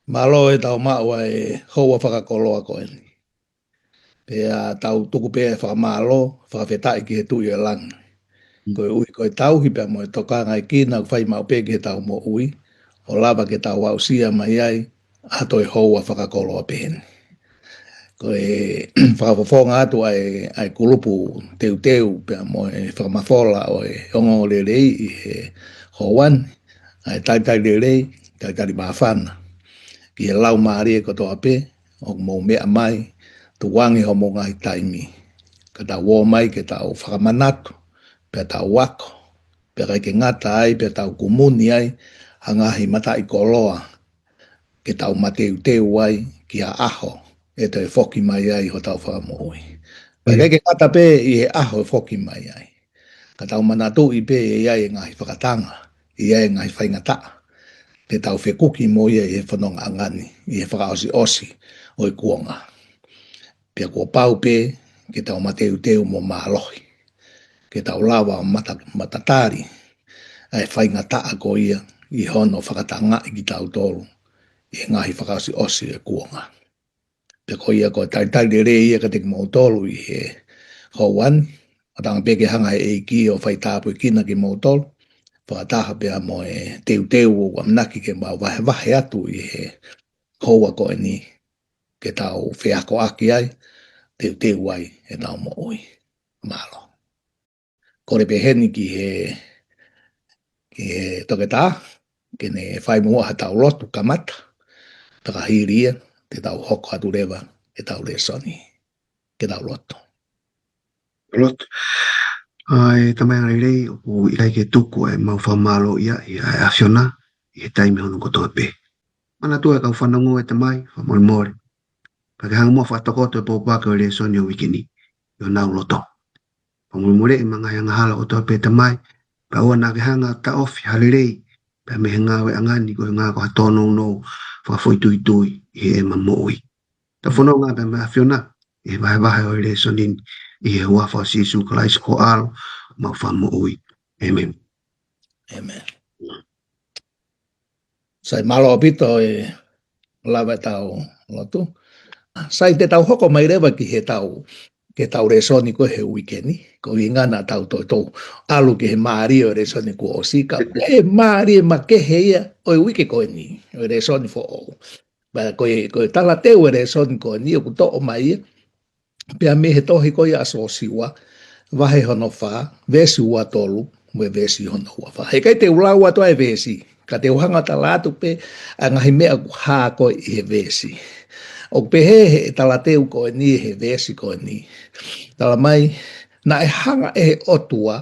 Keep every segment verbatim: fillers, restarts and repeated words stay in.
Mālō e tau maʻu ʻa e houa fakakoloa ko eni. Pea tau tuku pē ʻa e fakamālō, fakafetaʻi ki he Tuʻi ʻo e langi. Koeʻuhi ko e tauhi pea mo e tokangaʻi kina ʻoku fai maʻu pē ki he tau moʻui, ʻo lava ke tau aʻusia mai ai ʻa e toe houa fakakoloa pehē ni. Ko e fakafofonga atu ʻa e, ʻa e kulupu teuteu pea mo e fakamafola ʻo e ongoongolelei ʻi he houa ni, ʻa e talitali lelei, talitali māfana ki he laumālie kotoa pē ʻoku mou meʻa mai, tukuange hoʻomou ngaahi taimi ka tau ō mai ke tau fakamanatu, pea tau ako, pea ʻikai ke ngata ai, pea tau kumuni ai ha ngaahi mataʻikoloa ke tau mateuteu ai ki ha ʻaho ʻe toe foki mai ai hotau Fakamoʻui. Pea ʻikai ke ngata pē ʻi he ʻaho ʻe foki mai ai, ka tau manatuʻi pē ʻe ʻi ai e ngaahi fakatanga, ʻi ai e ngaahi faingataʻa te tau fekuki mo ia ʻi he fonongaʻanga ni, ʻi he fakaʻosiʻosi ʻo e kuonga. Pea kuo pau pē ke tau mateuteu mo mālohi, ke tau lava ʻo mata, matatali ʻa e faingataʻa ko ia ʻi hono fakatangaʻi kitautolu ʻi he ngaahi fakaʻosiʻosi ʻo e kuonga. Pea ko ia ko e talitali lelei ia kiate kimoutolu ʻi he houa ni, ʻo tanga pē ke hanga he ʻEiki ʻo fai tāpuekina kimoutolu, fakataha pea mo e teuteu ʻoku ʻamanaki ke mau vahevahe atu ʻi he houa ko eni, ke tau feakoʻaki ai, teuteu ai e tau moʻui. Mālō. Kole pē heni ki he, ki he toketā, ke ne fai muʻa ha tau lotu kamata, pea ka hili ia, te tau hoko atu leva e tau lēsoni. Ke tau lotu. Lotu. ʻA e Tamai ʻa e lelei, ʻoku ʻikai ke tuku ʻa e mau fakamālō ia ʻi he ʻAfiona ʻi he taimi hono kotoa pē. Manatuʻi e kau fanongo, e Tamai, fakamolemole. Pea ke hanga muʻa fakatokoto e pōpoaki ʻo e lēsoni ʻo e uike ni ʻi honau loto. Fakamolemoleʻi ʻemau ngaahi angahala kotoa pē, Tamai, pea ʻoua naʻa ke hanga ʻo taʻofi ha lelei pea mei he ngāueʻanga ni, koeʻuhi ko ha tōnounou fakafoʻituitui ʻi heʻema moʻui. Tau fononga pē mo e ʻAfiona ʻi he vahevahe ʻo e lēsoni ni, ʻi he huafa ʻo Sīsū Kalaisi ko ho ʻAlo, homau Fakamoʻui. ʻĒmeni. ʻĒmeni. Sai, mālō ʻaupito e lava e tau lotu. Sai, te tau hoko mai leva ki he tau, ki he tau lēsoni ko ē he uike ni, ko e ʻuhinga naʻa tau toutou ʻalu ki he mālie ʻo e lēsoni kuo ʻosi, ka ʻoku ʻi ai e mālie makehe ia ʻo e uike ko eni, ʻo e lēsoni foʻou. Pea ko e, ko e talateu e lēsoni ko eni ʻoku toʻo mai ia pea mei he tohi ko ia ʻa Siosiua, vahe hono fā, veesi ua tolu, mo e veesi hono ua fā. He ʻikai te u lau atu ʻa e veesi, ka te u hanga ʻo tala atu pē ʻa e ngaahi meʻa ʻoku hā ko ē ʻi he veesi. ʻOku pehē ʻe he talateu ko eni he veesi ko eni. Tala mai, naʻe hanga ʻe he ʻOtua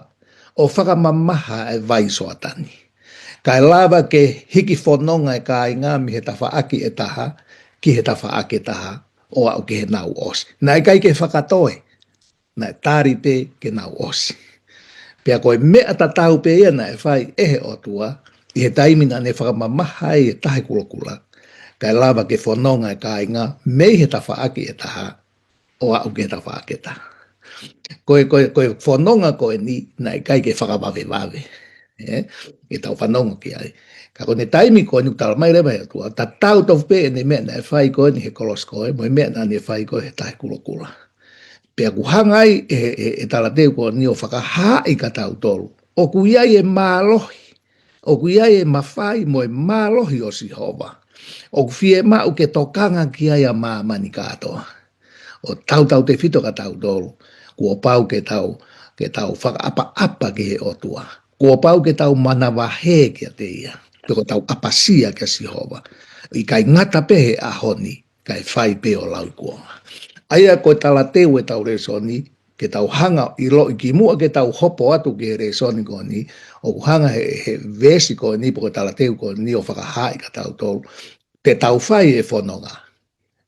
ʻo fakamamaha ʻa e vai Soatani, kae lava ke hiki fononga e kāinga mei he tafaʻaki ʻe taha ki he tafaʻaki ʻe taha, ʻo aʻu ki heʻenau ʻosi. Naʻe ʻikai ke fakatoe, naʻe tali pē ke nau ʻosi. Pea ko e meʻa tatau pē ia naʻe fai ʻe he ʻOtua ʻi he taimi naʻa ne fakamamaha ai e Tahi Kulokula, kae lava ke fononga e kāinga mei he tafaʻaki ʻe taha ʻo aʻu ki he tafaʻaki ʻe taha. Ko e, ko e, ko e fononga ko eni naʻe ʻikai ke fakavavevave. ʻE, ke tau fanongo ki ai. Ka ko e taimi ko eni ʻoku tala mai leva ʻe he ʻOtua, tatau tofu pē ʻene meʻa naʻe fai ko eni he kolosi ko ē, mo e meʻa naʻa ne fai ko ē he Tahi Kulokula. Pea ʻoku hanga ai ʻe he, he, he talateu ko eni ʻo fakahaaʻi kia tautolu ʻoku ʻi ai e mālohi, ʻoku ʻi ai e mafai mo e mālohi ʻo Sihova ʻoku fiemaʻu ke tokanga ki ai ʻa māmani kātoa. ʻO tautautefito kia tautolu, kuo pau ke tau, ke tau fakaʻapaʻapa ki he ʻOtua. Kuo pau ke tau manavahē kiate ia, pe ko ʻetau ʻapasia kia Sihova, ʻikai ngata pē he ʻaho ni, kae fai pē ʻo lauikuonga. ʻA ia ko e talateu e tau lēsoni, ke tau hanga ʻo ʻiloʻi kimuʻa ke tau hopo atu ki he lēsoni ko eni, ʻoku hanga he, he veesi ko eni, pe ko e talateu ko eni ʻo fakahaaʻi kia tautolu, te tau fai e fononga,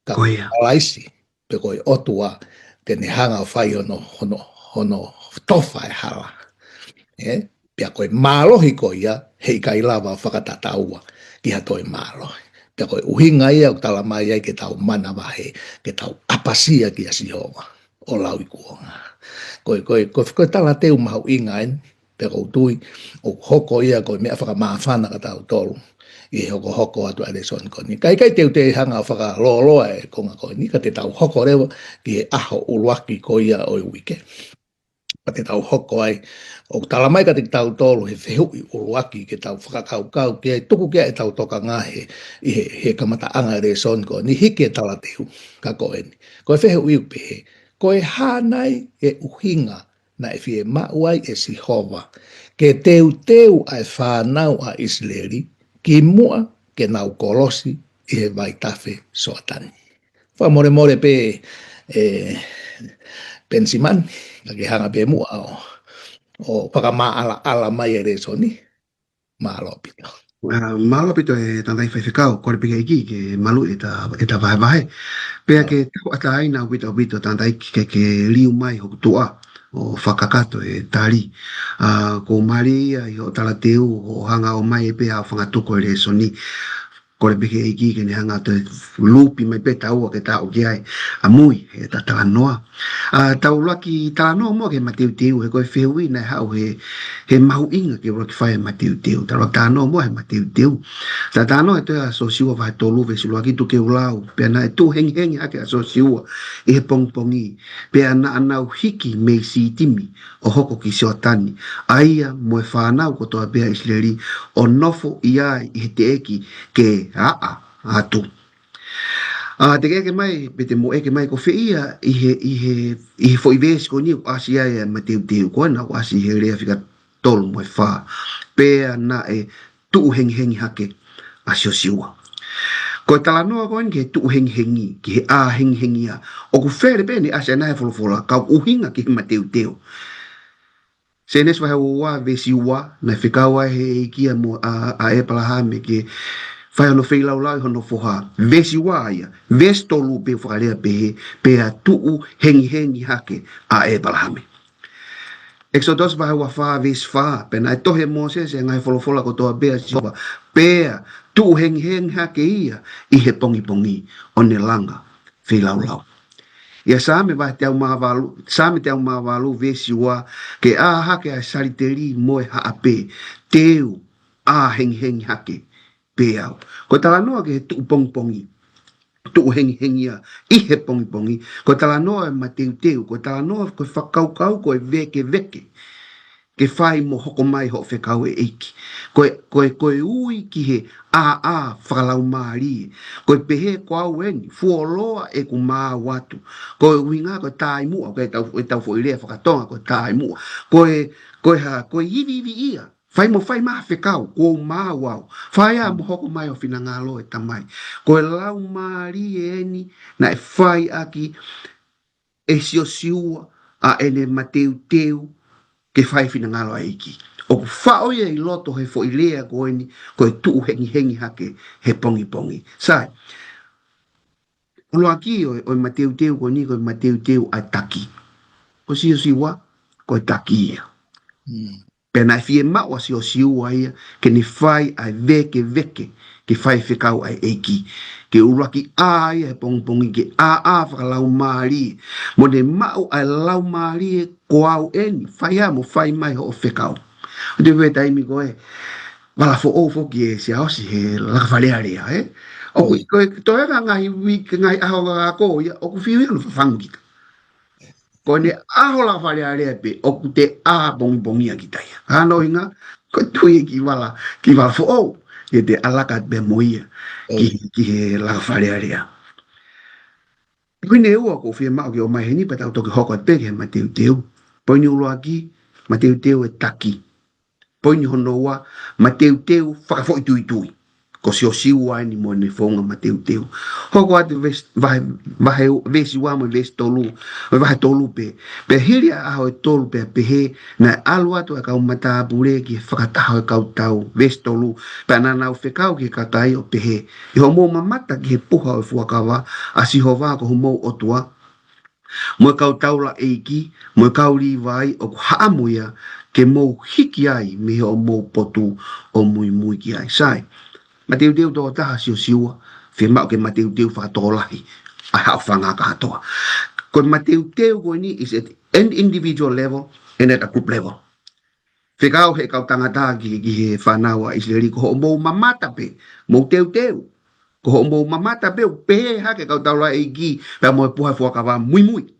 ka ko ia Kalaisi, pe ko e ʻOtua, te ne hanga ʻo fai hono, hono, hono tofa e hala. ʻE? Pea ko e mālohi ko ia, heʻikai lava fakatataua ki ha toe mālohi. Pea ko e ʻuhinga ia ʻoku tala mai ai ke tau manavahē, ke tau ʻapasia kia Sihova ʻo lauikuonga. Ko e, ko e, ko e, ko e talateu mahuʻinga eni, pea ʻoku ou tui ʻoku hoko ia ko e meʻa fakamāfana kia tautolu ki he hokohoko atu ʻa e lēsoni ko eni. Ka ʻikai te u toe hanga ʻo fakalōloa e konga ko eni, ka te tau hoko leva ki he ʻaho ʻuluaki ko ia ʻo e uike. Ka te tau hoko ai, ʻoku tala mai kiate kitautolu he fehuʻi ʻuluaki ke tau fakakaukau ki ai, tuku ki ai ʻetau tokanga he, ʻi he, he kamataʻanga e lēsoni ko eni, hiki e talateu, ka ko eni. Ko e fehuʻi ʻoku pehē, ko e hā nai e ʻuhinga naʻe fiemaʻu ai ʻe Sihova ke teuteu ʻa e fānau ʻa ʻIsileli kimuʻa ke nau kolosi ʻi he vaitafe Soatani? Fakamolemole pē, ʻe Penisimani, ka ke hanga pē muʻa ʻo, ʻo fakamaʻalaʻala mai e lēsoni. Mālō ʻaupito. ʻA, mālō ʻaupito e tangataʻi faifekau, kole pē ki he ʻEiki ke maluʻi ʻeta, ʻeta vahevahe. Pea ke tauʻatāina ʻaupito ʻaupito tangataʻi ke, ke liu mai hoku tuʻa ʻo fakakakato e tali. ʻA, ko Malia ʻi hoʻo talateu ʻo hanga ʻo mai pē ʻa e fanga tuku e lēsoni. Kole pē ki he ʻEiki ke ne hanga ʻo toe lupi mai pē taua ke tau ki ai ʻamui he ta talanoa. ʻA, tau ʻuluaki talanoa muʻa ki he mateuteu, he ko e fehuʻi naʻe haʻu he, he mahuʻinga ke ʻuluaki fai e mateuteu. Tau ʻuluaki talanoa muʻa he mateuteu. Ta talanoa he tohi ʻa Siosiua vahe tolu veesi ʻuluaki, tuku ke u lau. Pea naʻe tuʻu hengihengi hake ʻa Siosiua ʻi he pongipongi. Pea naʻa nau hiki mei Sitimi ʻo hoko ki Soatani, ʻa ia mo e fānau kotoa pē ʻa ʻIsileli, ʻo nofo ʻi ai ʻi he teʻeki ke aʻa atu. ʻA, te ke ʻeke mai, pe te mou ʻeke mai, ko fē ia ʻi he, ʻi he, ʻi he foʻi veesi ko eni ʻoku ʻasi ai e mateuteu, ko ena ʻoku ʻasi he lea fika tolu mo e fā. Pea naʻe tuʻu hengihengi hake ʻa Siosiua. Ko e talanoa ko eni ki he tuʻu hengihengi, ki he ʻā hengihengi ia. ʻOku fele pē ʻene ʻasi ʻana he folofola, ka ʻoku ʻuhinga ki he mateuteu. Sēnesi vahe ua ua veesi ua, naʻe fekau ai he ʻEiki ia mo ʻa, ʻa ʻĒpalahame ke fai hono feilaulau ʻi hono foha. Veesi ua ia, veesi tolu pē fakalea pehē, pea tuʻu hengihengi hake ʻa ʻĒpalahame. ʻEkisoto vahe ua fā veesi fā, pea naʻe tohi ʻe Mōsese ʻa e ngaahi folofola kotoa pē ʻa Sihova, pea tuʻu hengihengi hake ia ʻi he pongipongi ʻo ne langa feilaulau. ʻIa Saame vahe teau mā valu, Saame teau mā valu veesi ua, ke ʻā hake ʻa e saliteli mo e haʻape, te u ʻā hengihengi hake pē au. Ko e talanoa ki he tuʻu pongipongi, tuʻu hengihengi ia ʻi he pongipongi. Ko e talanoa e mateuteu, ko e talanoa, ko e fakakaukau, ko e vēkeveke ke fai mo hoko mai hoʻo fekau ʻe ʻEiki. Ko e, ko e, ko e ui ki he ʻāʻā fakalaumālie. Ko e pehē ko au eni, fuoloa ʻeku maau atu. Ko e ʻuhinga ko e tāimuʻa, ko e tau, e tau foʻi lea fakatonga ko e tāimuʻa. Ko e, ko e hā, ko e iviivi ia. Fai mo fai mai ha fekau, kuo u maau au. Fai ā mo hoko mai ho finangalo ʻe Tamai. Ko e laumālie eni naʻe fai ʻaki ʻe Siosiua ʻa ʻene mateuteu ke fai finangalo ʻa e ʻEiki. ʻOku faʻo ia ʻi loto he foʻi lea ko eni, ko e tuʻu hengihengi hake he pongipongi. Sai, ʻuluaki ʻo, ʻo e mateuteu ko eni, ko e mateuteu ʻa e taki. Ko Siosiua, ko e taki ia. Mm. Pea naʻe fiemaʻu ʻa Siosiua ia ke ne fai ʻa e vēkeveke ke fai fekau ʻa e ʻEiki. Ke ʻuluaki ʻā ia he pongipongi ke ʻāʻā fakalaumālie. Mo ne maʻu ʻa e laumālie ko au eni, fai ā mo fai mai hoʻo fekau. ʻO te vē taimi ko e vala foʻou foki ʻe Siaosi he laka Fale Alea, ē? ʻOku, ʻoi, ko e toe ka ngaahi uike, ngaahi ʻaho ngā ako ia, ʻoku fiu ia ʻo fafangu kita. Ko ʻene ʻaho laka Fale Alea pē, ʻoku te ʻā pongipongia kita ia. Hano ʻuhinga, ko e tui ki vala, ki vala foʻou, ia te ʻalaka pē mo ia, ki, ʻoi, ki he laka Fale Alea. Poini ʻe ua ʻoku ou fiemaʻu ke ʻomai heni pea tau toki hoko atu pē ki he mateuteu. Poini ʻuluaki, mateuteu ʻe taki. Poini hono ua, mateuteu fakafoʻituitui. Ko Siosiua eni mo ʻene founga mateuteu. Hoko atu veesi, vahe, vahe, veesi ua mo e veesi tolu, mo e vahe tolu pē. Pea hili ʻa e ʻaho ʻe tolu pea pehē, naʻe ʻalu atu ʻa e kau matāpule ki he fakataha ʻo e kau tau, veesi tolu, pea naʻa nau fekau ki he kakai ʻo pehē, ʻi hoʻomou mamata ki he puha ʻo e fuakava ʻa Sihova ko homou ʻOtua, mo e kau taulaʻeiki, mo e kau Līvai ʻoku haʻamo ia ke mou hiki ai mei hoʻomou potu ʻo muimui ki ai. Sai, mateuteu toko taha Siosiua, fiemaʻu ke mateuteu fakatokolahi ʻa e haʻofanga kātoa. Ko e mateuteu ko eni is at an individual level and at a group level. fekau he kau tangata ki, ki he fānau ʻa ʻIsileli, ko hoʻomou mamata pē, mou teuteu. Ko hoʻomou mamata pē, ʻoku pehē hake kau taulaʻeiki, pea mo e puha fuakava muimui.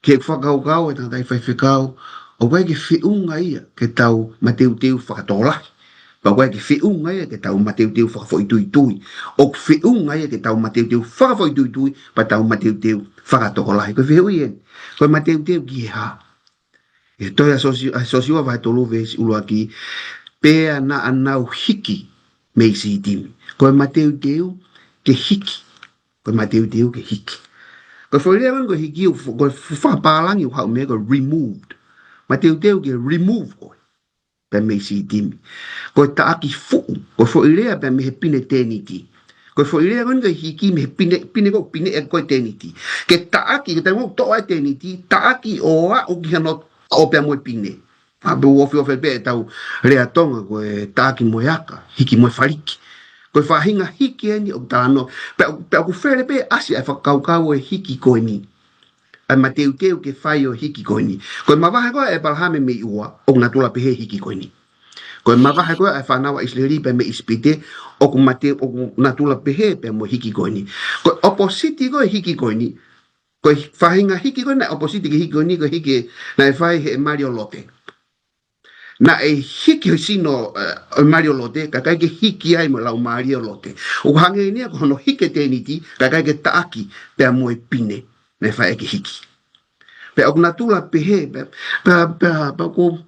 Ke fakakaukau e tangataʻi faifekau, ʻoku ʻikai ke feʻunga ia ke tau mateuteu fakatokolahi. Pea ʻoku ʻikai ke feʻunga ia ke tau mateuteu fakafoʻituitui. ʻOku feʻunga ia ke tau mateuteu fakafoʻituitui, pea tau mateuteu fakatokolahi. Ko e fehuʻi eni, ko e mateuteu ki he hā? ʻI he tohi ʻa Siosi-, ʻa Siosiua vahe tolu veesi ʻuluaki, pea naʻa nau hiki mei Sitimi. Ko e mateuteu ke hiki. Ko e mateuteu ke hiki. Ko e foʻi lea ko eni ko e hiki, ʻoku f-, ko e f-, fakapālangi ʻoku haʻu mei ai ko e removed. Mateuteu ke remove koe pea mei Sitimi. Ko e taʻaki fuʻu, ko e foʻi lea pea mei he pine tēniti. Ko e foʻi lea ko eni ko e hiki mei he pine, pine ko e pine ʻe ko e tēniti. Ke taʻaki, ke taʻaki ʻo toʻo ʻa e tēniti, taʻaki ʻo aʻu ki hano ʻo pea mo e pine. ʻA pē ʻoku ofiofi pē ʻetau lea Tonga ko e taʻaki mo e aka, hiki mo e faliki. Ko e faʻahinga hiki eni ʻoku talanoa. Pea, pea ʻoku fele pē ʻasi ʻa e fakakaukau ʻo e hiki ko eni. ʻA e mateuteu ke fai ʻo e hiki ko eni. Ko e mavahe ko ē ʻa ʻĒpalahame mei ʻUa, ʻoku natula pehē hiki ko eni. Ko e mavahe ko ē ʻa e fānau ʻa ʻIsileli pea mei ʻIsipite, ʻoku mate, ʻoku natula pehē pea mo e hiki ko eni. Ko e ʻopositi ko ē hiki ko eni. Ko e faʻahinga hiki ko ē naʻe ʻopositi ki he hiki ko eni, ko e hiki naʻe fai he mali ʻo Lote. Naʻe hiki ho sino, eh, ʻo e mali ʻo Lote, ka ʻikai ke hiki ai mo e laumālie ʻo Lote. ʻOku hangē eni ia ko hono hiki e tēniti, ka ʻikai ke taʻaki pea mo e pine naʻe fai ke hiki. Pea ʻoku natula pehē, pea, pea, pea, pea ko,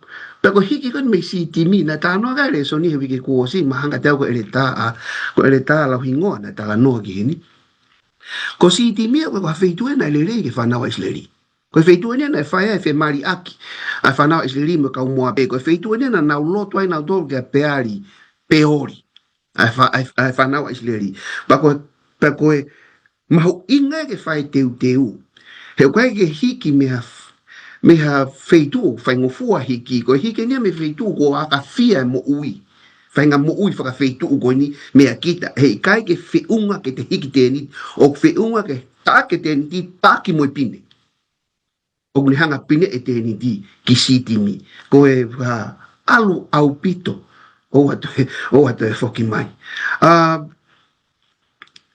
pea ko e hiki ko eni mei Sitimi, naʻe talanoa ki ai e lēsoni he uike kuo ʻosi, mahalo te u ʻilo ko ʻEletā, ʻa, ko ʻEletā Lauhingoa naʻe talanoa ki heni. Ko Sitimi ia ko e feituʻu naʻe lelei ki he fānau ʻa ʻIsileli. Ko e feituʻu eni naʻe fai ai e femaliʻaki ʻa e fānau ʻa ʻIsileli mo e kau Moape. Ko e feituʻu eni naʻa nau lotu ai nautolu kia Peali, Peoli. ʻA e fā-, ʻa e, ʻa e fānau ʻa ʻIsileli. Pea ko e, pea ko e mahuʻinga ke fai e teuteu. He ʻoku ʻikai ke hiki mei ha f-, mei ha feituʻu faingofua hiki. Ko e hiki eni ia mei he feituʻu kuo ʻakafia e moʻui. Faʻahinga moʻui fakafeituʻu ko eni meia kita. He ʻikai ke feʻunga ke te hiki tēniti. ʻOku feʻunga ke taʻaki e tēniti, taʻaki mo e pine. ʻOku ne hanga pine e tēniti ki Sitimi. Ko e, ʻa, ʻalu ʻaupito. ʻOua toe, ʻoua toe foki mai. ʻA,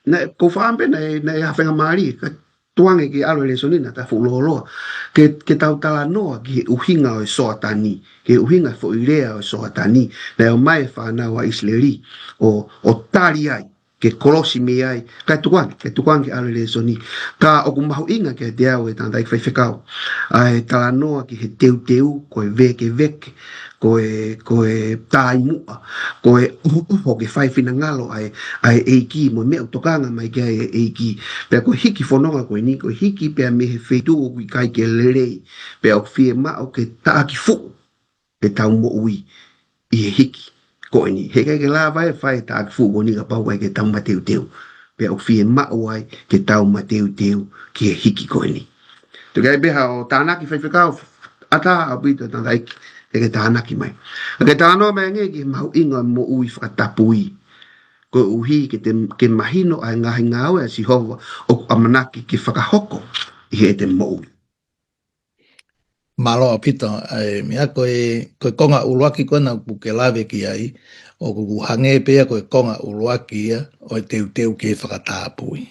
naʻe, ko e fā pē naʻe, naʻe ha faingamālie, ka tukuange ke ʻalu e lēsoni naʻa ta fuʻu lōloa. Ke, ke tau talanoa ki he ʻuhinga ʻo e Soatani, ki he ʻuhinga foʻi lea ʻo e Soatani. Naʻe ʻomai e fānau ʻa ʻIsileli ʻo, ʻo tali ai, ke kolosi mei ai, kae tukuange, ke tukuange ke ʻalu e lēsoni. Ka ʻoku mahuʻinga kiate au e tangataʻeiki faifekau, ʻa e talanoa ki he teuteu, ko e vēkeveke, ko e, ko e tāimuʻa, ko e ʻohoʻoho ke fai finangalo ʻa e, ʻa e ʻEiki, mo e meʻa ʻoku tokanga mai ki ai e ʻEiki. Pea ko e hiki fononga ko eni, ko e hiki pea mei he feituʻu ʻoku ʻikai ke lelei, pea ʻoku fiemaʻu ke taʻaki fuʻu ʻetau moʻui ʻi he hiki ko eni. He ʻikai ke lava e fai e taʻaki fuʻu ko eni kapau ʻoku ʻikai ke tau mateuteu. Pea ʻoku fiemaʻu ai ke tau mateuteu ki he hiki ko eni. Tuku ai pē haʻo tānaki faifekau, ʻatā ʻaupito tangataʻeiki ke ke tānaki mai. Ke talanoa mai ange ki he mahuʻinga moʻui fakatapui. Koeʻuhi ke te, ke mahino ʻa e ngaahi ngāue ʻa Sihova ʻoku ʻamanaki ke fakahoko ʻi heʻete moʻui. Mālō ʻaupito, ʻa e meʻa ko e, ko e konga ʻuluaki ko ena ʻoku ke lave ki ai, ʻoku hangē pē ia ko e konga ʻuluaki ia ʻo e teuteu ki he fakatapui.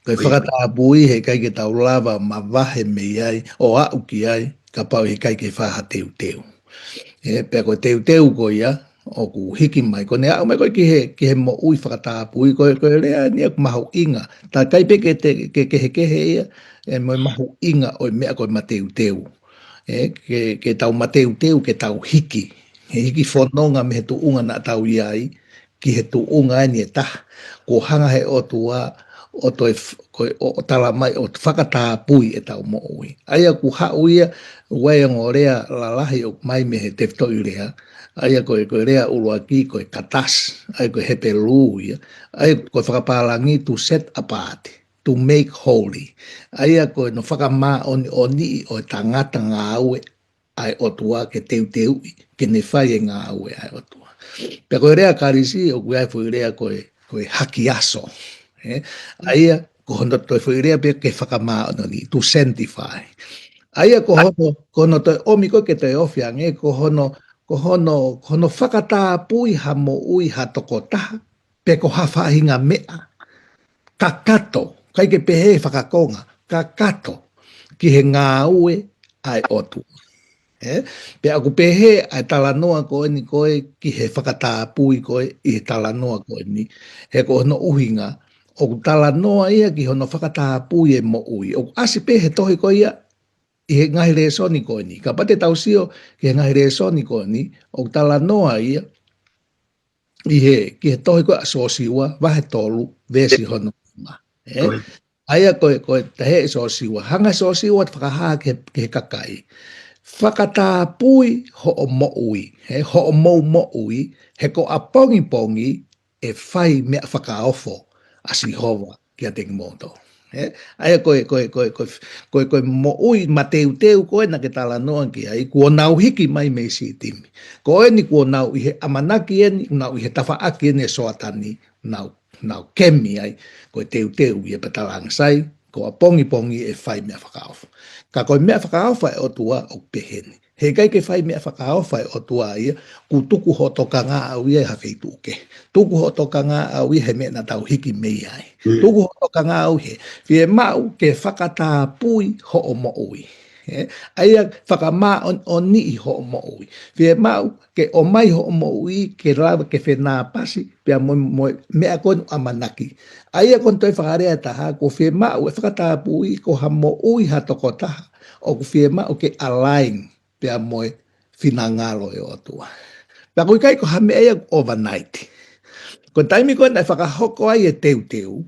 Ko e fakatapui he ʻikai ke tau lava mavahe mei ai, ʻo aʻu ki ai, kapau he ʻikai ke fai ha teuteu. ʻE, pea ko e teuteu ko ia, ʻoku hiki mai, ko ʻene aʻu mai ko ē ki he, ki he moʻui fakatapui, ko e, ko e lea eni ia ʻoku mahuʻinga. Tā ʻikai pē ke te, ke, kehekehe ia, ʻe mo e mahuʻinga ʻo e meʻa ko e mateuteu. ʻE, ke, ke tau mateuteu, ke tau hiki. He hiki fononga mei he tuʻunga naʻa tau ʻi ai, ki he tuʻunga eni ʻe taha. Kuo hanga he ʻOtua, ʻo toe f-, ko e, ʻo, ʻo tala mai, ʻo fakatapui ʻetau moʻui. ʻA ia ʻoku haʻu ia, ʻa e ongo lea lalahi ʻoku ʻomai mei he tefitoʻi lea. ʻA ia ko e, ko e lea ʻuluaki, ko e katas, ʻa ia ko e Hepelū ia. ʻA ia ko e fakapālangi to set apart, to make holy. ʻA ia ko e no fakamāʻoniʻoniʻi ʻo e tangata ngāue ʻa e ʻOtua ke teuteuʻi, ke ne fai e ngāue ʻa e ʻOtua. Pea ko e lea Kalisi, ʻoku ʻi ai e foʻi lea ko e, ko e hakiaso. ʻE? ʻA ia, ko hono toe foʻi lea pē ke fakamāʻoniʻoniʻi, to sanctify. ʻA ia ko hono, ko hono toe ʻomi ko ē ke toe ofi ange, ko hono, ko hono, ko hono fakatapui ha moʻui ha tokotaha, pe ko ha faʻahinga meʻa. Kakato, ʻikai ke pehē fakakonga, kakato, ki he ngāue ʻa e ʻOtua. Ē? Pea ʻoku pehē ʻa e talanoa ko eni ko ē ki he fakatapui ko ē ʻi he talanoa ko eni. He ko hono ʻuhinga, ʻoku talanoa ia ki hono fakatapui e moʻui. ʻOku ʻasi pē he tohi ko ia, ʻi he ngaahi lēsoni ko eni. Kapau te tau sio ki he ngaahi lēsoni ko eni, ʻoku talanoa ia, ʻi he, ki he tohi ko ē ʻa Siosiua, vahe tolu, veesi hono nima. Ē? ʻA ia ko e, ko e tahe ʻe Siosiua. Hanga ʻe Siosiua ʻo fakahā ki he, ki he kakai. Fakatapui hoʻo moʻui, ē, hoʻo mou moʻui, he ko ʻapongipongi ʻe fai meʻa fakaofo ʻa Sihova kiate kimoutolu. Ē? ʻA ia ko e, ko e, ko e, ko e, ko e, ko e moʻui mateuteu ko ē naʻa ke talanoa ki ai, kuo nau hiki mai mei Sitimi. Ko eni kuo nau ʻi he ʻamanaki eni, nau ʻi he tafaʻaki eni ʻe Soatani, nau, nau kemi ai, ko e teuteu ia pea talaange sai, ko ʻapongipongi ʻe fai meʻa fakaofo. Ka ko e meʻa fakaofo ʻa e ʻOtua ʻoku pehē ni. He ʻikai ke fai meʻa fakaofo ʻa e ʻOtua ia, kuo tuku hoʻo tokangaʻau ia ʻi ha feituʻu kehe. Tuku hoʻo tokangaʻau ia he meʻa naʻa tau hiki mei ai. Mm. Tuku hoʻo tokangaʻau he. Fiemaʻu ke fakatapui hoʻo moʻui. Ē? ʻA ia fakamāʻoniʻoniʻi hoʻo moʻui. Fiemaʻu ke ʻomai hoʻo moʻui, ke lava ke fenāpasi, pea mo, mo e meʻa ko ē naʻa ke ʻamanaki. ʻA ia ko hono toe fakalea ʻe taha, kuo fiemaʻu e fakatapui ko ha moʻui ha tokotaha, ʻoku fiemaʻu ke align pea mo e finangalo ʻo e ʻOtua. Pea ʻoku ʻikai ko ha meʻa ia overnight. Ko e taimi ko ē naʻe fakahoko ai e teuteu,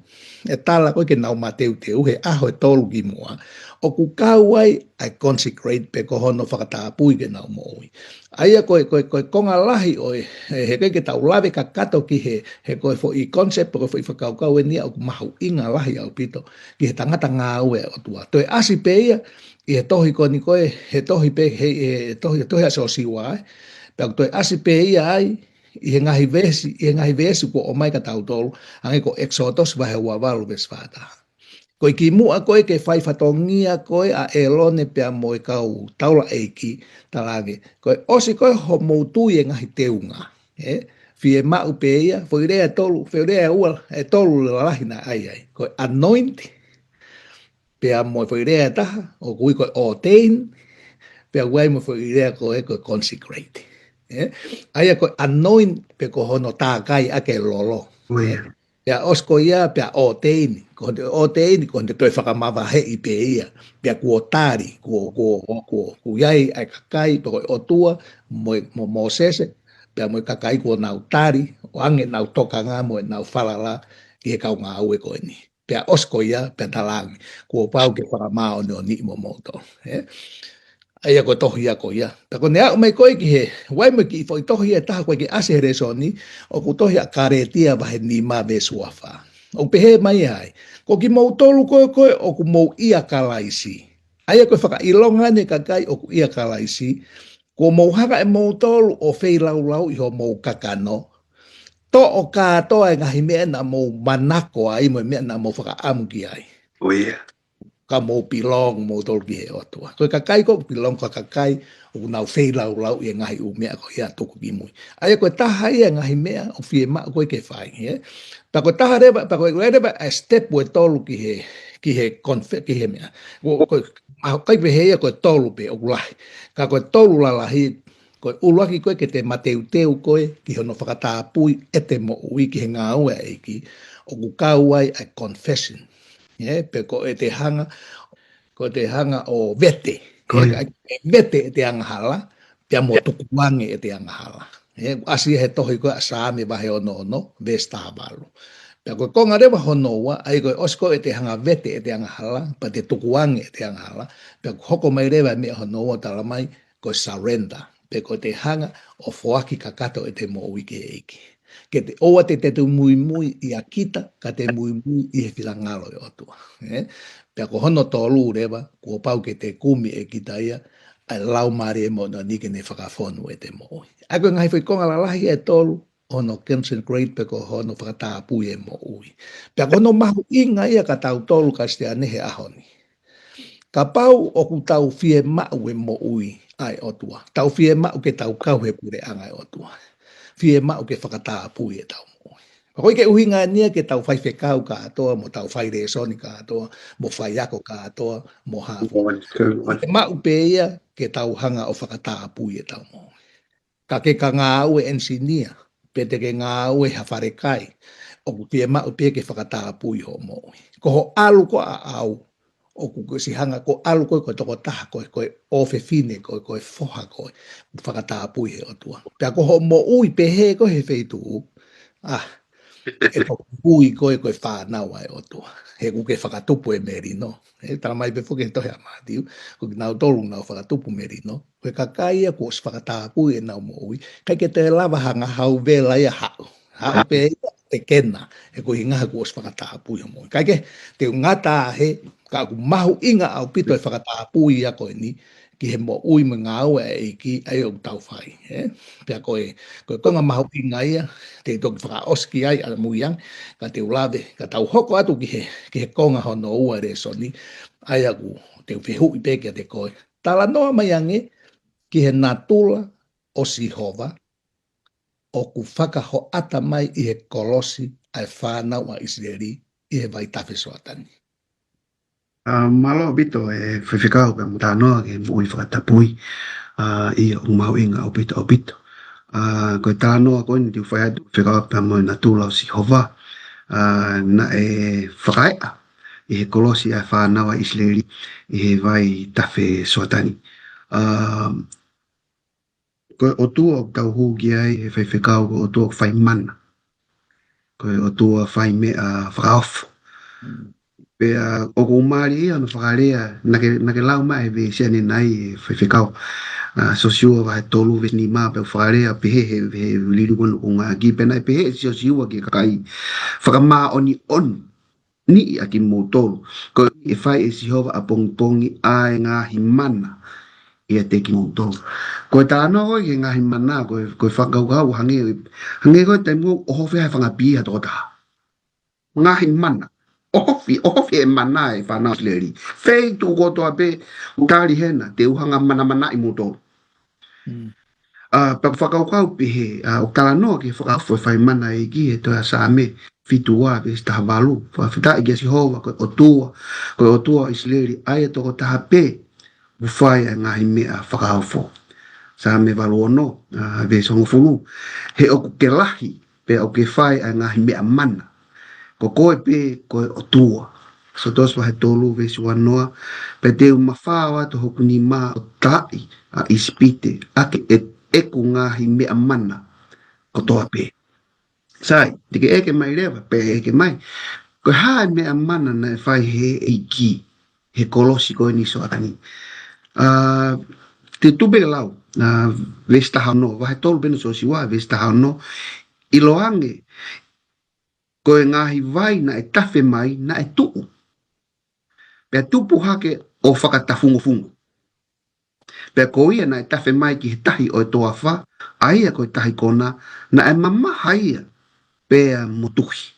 e tala ko ē ke nau mateuteu, he ʻaho ʻe tolu kimuʻa, ʻoku kau ai ʻa e consecrate pe ko hono fakatapui ke nau moʻui. ʻA ia ko e, ko e, ko e konga lahi ʻo e, he, he ʻikai ke tau lave kakato ki he, he ko e foʻi concept, ko e foʻi fakakaukau eni ia ʻoku mahuʻinga lahi ʻaupito ki he tangata ngāue ʻa e ʻOtua. Toe ʻasi pē ia, ʻi he tohi ko eni ko ē, he tohi pē, he, he tohi, he tohi ʻa Siosiua, ē. Pea ʻoku toe ʻasi pē ia ai, ʻi he ngaahi veesi, ʻi he ngaahi veesi kuo ʻomai kia tautolu, hangē ko Exodus vahe ua valu veesi fā taha. Ko e kimuʻa ko ē ke fai fatongia ko ē ʻa ʻĒlone pea mo e kau taulaʻeiki, talaange. Ko e ʻosi ko ē hoʻomou tui e ngaahi teunga. Ē? Fiemaʻu pē ia, foʻi lea ʻe tolu, foʻi lea ʻe ua, ʻe tolu lalahi naʻe ʻai ai. Ko e anoint, pea mo e foʻi lea ʻe taha, ʻoku ui ko e ordain, pea ʻoku ʻi ai mo e foʻi lea ko ē ko e consecrate. Ē? ʻA ia ko e anoint pe ko hono tākai ʻaki e lolo. ʻIo. Ē? Pea ʻosi ko ia, pea ordain, ko hono ordain, ko hono toe fakamavaheʻi pē ia. Pea kuo tali, kuo, kuo, kuo, kuo ʻi ai ʻa e kakai, pe ko e ʻOtua, mo, mo Mōsese, pea mo e kakai kuo nau tali, ʻoange ʻenau tokanga mo ʻenau falala ki he kau ngāue ko eni. Pea ʻosi ko ia, pea talaange, kuo pau ke fakamāʻoniʻoniʻi momoutolu. Ē? ʻA ia ko e tohi ia ko ia. Pea ko ʻene aʻu mai ko ē ki he, ʻoku ʻi ai mo e kiʻi foʻi tohi ʻe taha ko ē ke ʻasi he lēsoni, ʻoku tohi ʻa Kalētia vahe nima veesi ua fā. ʻOku pehē mai ai, ko kimoutolu ko ē ko ē ʻoku mou ʻia Kalaisi. ʻA ia ko e fakaʻilonga eni e kakai ʻoku ʻia Kalaisi, kuo mou hanga ʻe moutolu ʻo feilaulauʻi hoʻomou kakano, toʻo kātoa e ngaahi meʻa naʻa mou manako ai mo e meʻa naʻa mou fakaʻamu ki ai. ʻIo. Ka mou belong moutolu ki he ʻOtua. Ko e kakai ko ē belong ko e kakai ʻoku nau feilaulauʻi e ngaahi ʻū meʻa ko ia ʻoku tuku ki mui. ʻA ia ko e taha ia e ngaahi meʻa ʻoku fiemaʻu ko ē ke fai, ē? Pea ko e taha leva, pea ko e leva e step ʻe tolu ki he, ki he confe-, ki he meʻa. Ko, ko, ʻikai pehē ia ko e tolu pē ʻoku lahi. Ka ko e tolu lalahi, ko e ʻuluaki ko ē ke te mateuteu ko ē ki hono fakatapui ʻete moʻui ki he ngāue ʻa e ʻEiki, ʻoku kau ai ʻa e confession. Ē, pe ko ʻete hanga, ko ʻete hanga ʻo vete. Ko ia. Ē, vete ʻete angahala, pea mo tukuange ʻete angahala. Ē, ʻasi he tohi ko ē ʻa Saame vahe ono ono, veesi taha valu. Pea ko e konga leva hono ua, ʻa ia ko e ʻosi ko ē ʻete hanga vete ʻete angahala, pea te tukuange ʻete angahala, pea hoko mai leva e meʻa hono ua tala mai, ko e surrender, pe ko ʻete hanga ʻo foaki kakato ʻete moʻui ki he ʻEiki. Ke te ʻoua te te muimui ʻia kita, ka te muimui ʻi he finangalo ʻo e ʻOtua. Ē? Pea ko hono tolu leva, kuo pau ke te kumi ʻe kita ia, ʻa e Laumālie Māʻoniʻoni ke ne fakafonu ʻete moʻui. ʻA ia ko e ngaahi foʻi konga lalahi ʻe tolu, hono consecrate pe ko hono fakatapui e moʻui. Pea ko hono mahuʻinga ia kia tautolu Kalisitiane he ʻaho ni. Kapau ʻoku tau fiemaʻu e moʻui ʻa e ʻOtua, tau fiemaʻu ke tau kau he puleʻanga ʻo e ʻOtua, fiemaʻu ke fakatapui ʻetau moʻui. Ka ko e ʻuhinga eni ia ke tau faifekau kātoa, mo tau fai lēsoni kātoa, mo faiako kātoa, mo hā fua. Fiemaʻu pē ia ke tau hanga ʻo fakatapui ʻetau moʻui. Ka ke ka ngāue ʻenisinia, pe te ke ngāue ha falekai, ʻoku fiemaʻu pē ke fakatapui hoʻo moʻui. Ko hoʻo ʻalu ko ē ʻaʻau, ʻoku ke ʻosi hanga ko e ʻalu ko ē ko e tokotaha ko ē, ko e ʻofefine ko ē, ko e foha ko ē, fakatapui he ʻOtua. Pea ko hoʻo moʻui pehē ko ē he feituʻu, ʻa, ʻe toki ui koe ko e fānau ʻa e ʻOtua. He ʻoku ke fakatupu e melino. He tala mai pē foki he tohi ʻa Mātiu, ko kinautolu ʻoku nau fakatupu melino, ko e kakai ia kuo ʻosi fakatapui ʻenau moʻui, ʻikai ke toe lava ha ngaahi hau vela ia ʻo haʻu. Haʻu pē ia ʻo kena, he ko e ʻuhinga he kuo ʻosi fakatapui hoʻo moʻui. Kae kehe, te u ngata he, ka ʻoku mahuʻinga ʻaupito e fakatapui ia ko eni, ki he moʻui mo e ngāue ʻa e ʻEiki, ʻa ia ʻoku tau fai, ē? Pea ko e, ko e konga mahuʻinga ia, te u toki fakaʻosi ki ai ʻamui ange, ka te u lave, ka tau hoko atu ki he, ki he konga hono ua e lēsoni, ʻa ia ʻoku te u fehuʻi pē kiate koe. Talanoa mai ange ki he natula ʻo Sihova, ʻoku fakahoʻata mai ʻi he kolosi ʻa e fānau ʻa ʻIsileli ʻi he vaitafe Soatani. ʻA, mālō ʻaupito e faifekau pea mo e talanoa ki he moʻui fakatapui, ʻa, ʻoku mahuʻinga ʻaupito, ʻaupito. ʻA, ko e talanoa ko eni te u fai atu, fekau pea mo e natula ʻo Sihova, ʻa, naʻe fakaeʻa ʻi he kolosi ʻa e fānau ʻa ʻIsileli ʻi he vaitafe Soatani. ʻA, ko e ʻOtua ʻoku tau hū ki ai he faifekau, ko e ʻOtua ʻoku fai mana. Ko e ʻOtua fai meʻa fakaofo. Pea ʻoku mālie ia hono fakalea, naʻa ke, naʻa ke lau mai he veesi ʻanenai e faifekau. ʻA, Siosiua vahe tolu veesi nima, pea ʻoku fakalea pehē he, he liliu ko ena ʻoku ngāueʻaki, pea naʻe pehē ʻe Siosiua ki he kakai, fakamāʻoniʻoniʻi ʻa kimoutolu, koeʻuhi ʻe fai ʻe Sihova ʻapongipongi ʻa e ngaahi mana ʻiate kimoutolu. Ko e talanoa ko ē ki he ngaahi mana, ko e, ko e fakakaukau hangē, hangē ko e taimi ʻoku ʻohofi ai ha fanga pī ha tokotaha. Ngaahi mana. ʻOhofi, ʻohofi e mana e fānau ʻIsileli. Feituʻu kotoa pē ʻoku tali hena, te u hanga ʻo manamanaʻi moutolu. ʻA, pea ʻoku fakakaukau pehē, ʻa, ʻoku talanoa ki he fakaofo e fai mana ʻa e ʻEiki he tohi ʻa Saame fitu ua veesi taha valu. Fakafetaʻi kia Sihova ko e ʻOtua, ko e ʻOtua ʻo ʻIsileli, ʻa ia tokotaha pē ʻoku fai ʻa e ngaahi meʻa fakaofo. Saame valu ono, ʻa, veesi hongofulu. He ʻoku ke lahi, pea ʻoku ke fai ʻa e ngaahi meʻa mana. Ko koe pē ko e ʻOtua. ʻEkisoto vahe tolu veesi uanoa, pea te u mafao atu hoku nima ʻo taaʻi ʻa ʻIsipite ʻaki ʻe, ʻeku ngaahi meʻa mana kotoa pē. Sai, te ke ʻeke mai leva, pea ʻeke mai, ko e hā e meʻa mana naʻe fai he ʻEiki he kolosi ko eni Soatani. ʻA, te u tuku pē ke lau, ʻa, veesi taha ono, vahe tolu pē ena Siosiua, veesi taha ono, ʻiloange, ko e ngaahi vai naʻe tafe mai, naʻe tuʻu. Pea tupu hake ʻo fakatafungofungo. Pea ko ia naʻe tafe mai ki he tahi ʻo e toafa, ʻa ia ko e tahi kona, naʻe mamaha ia, pea motuhi.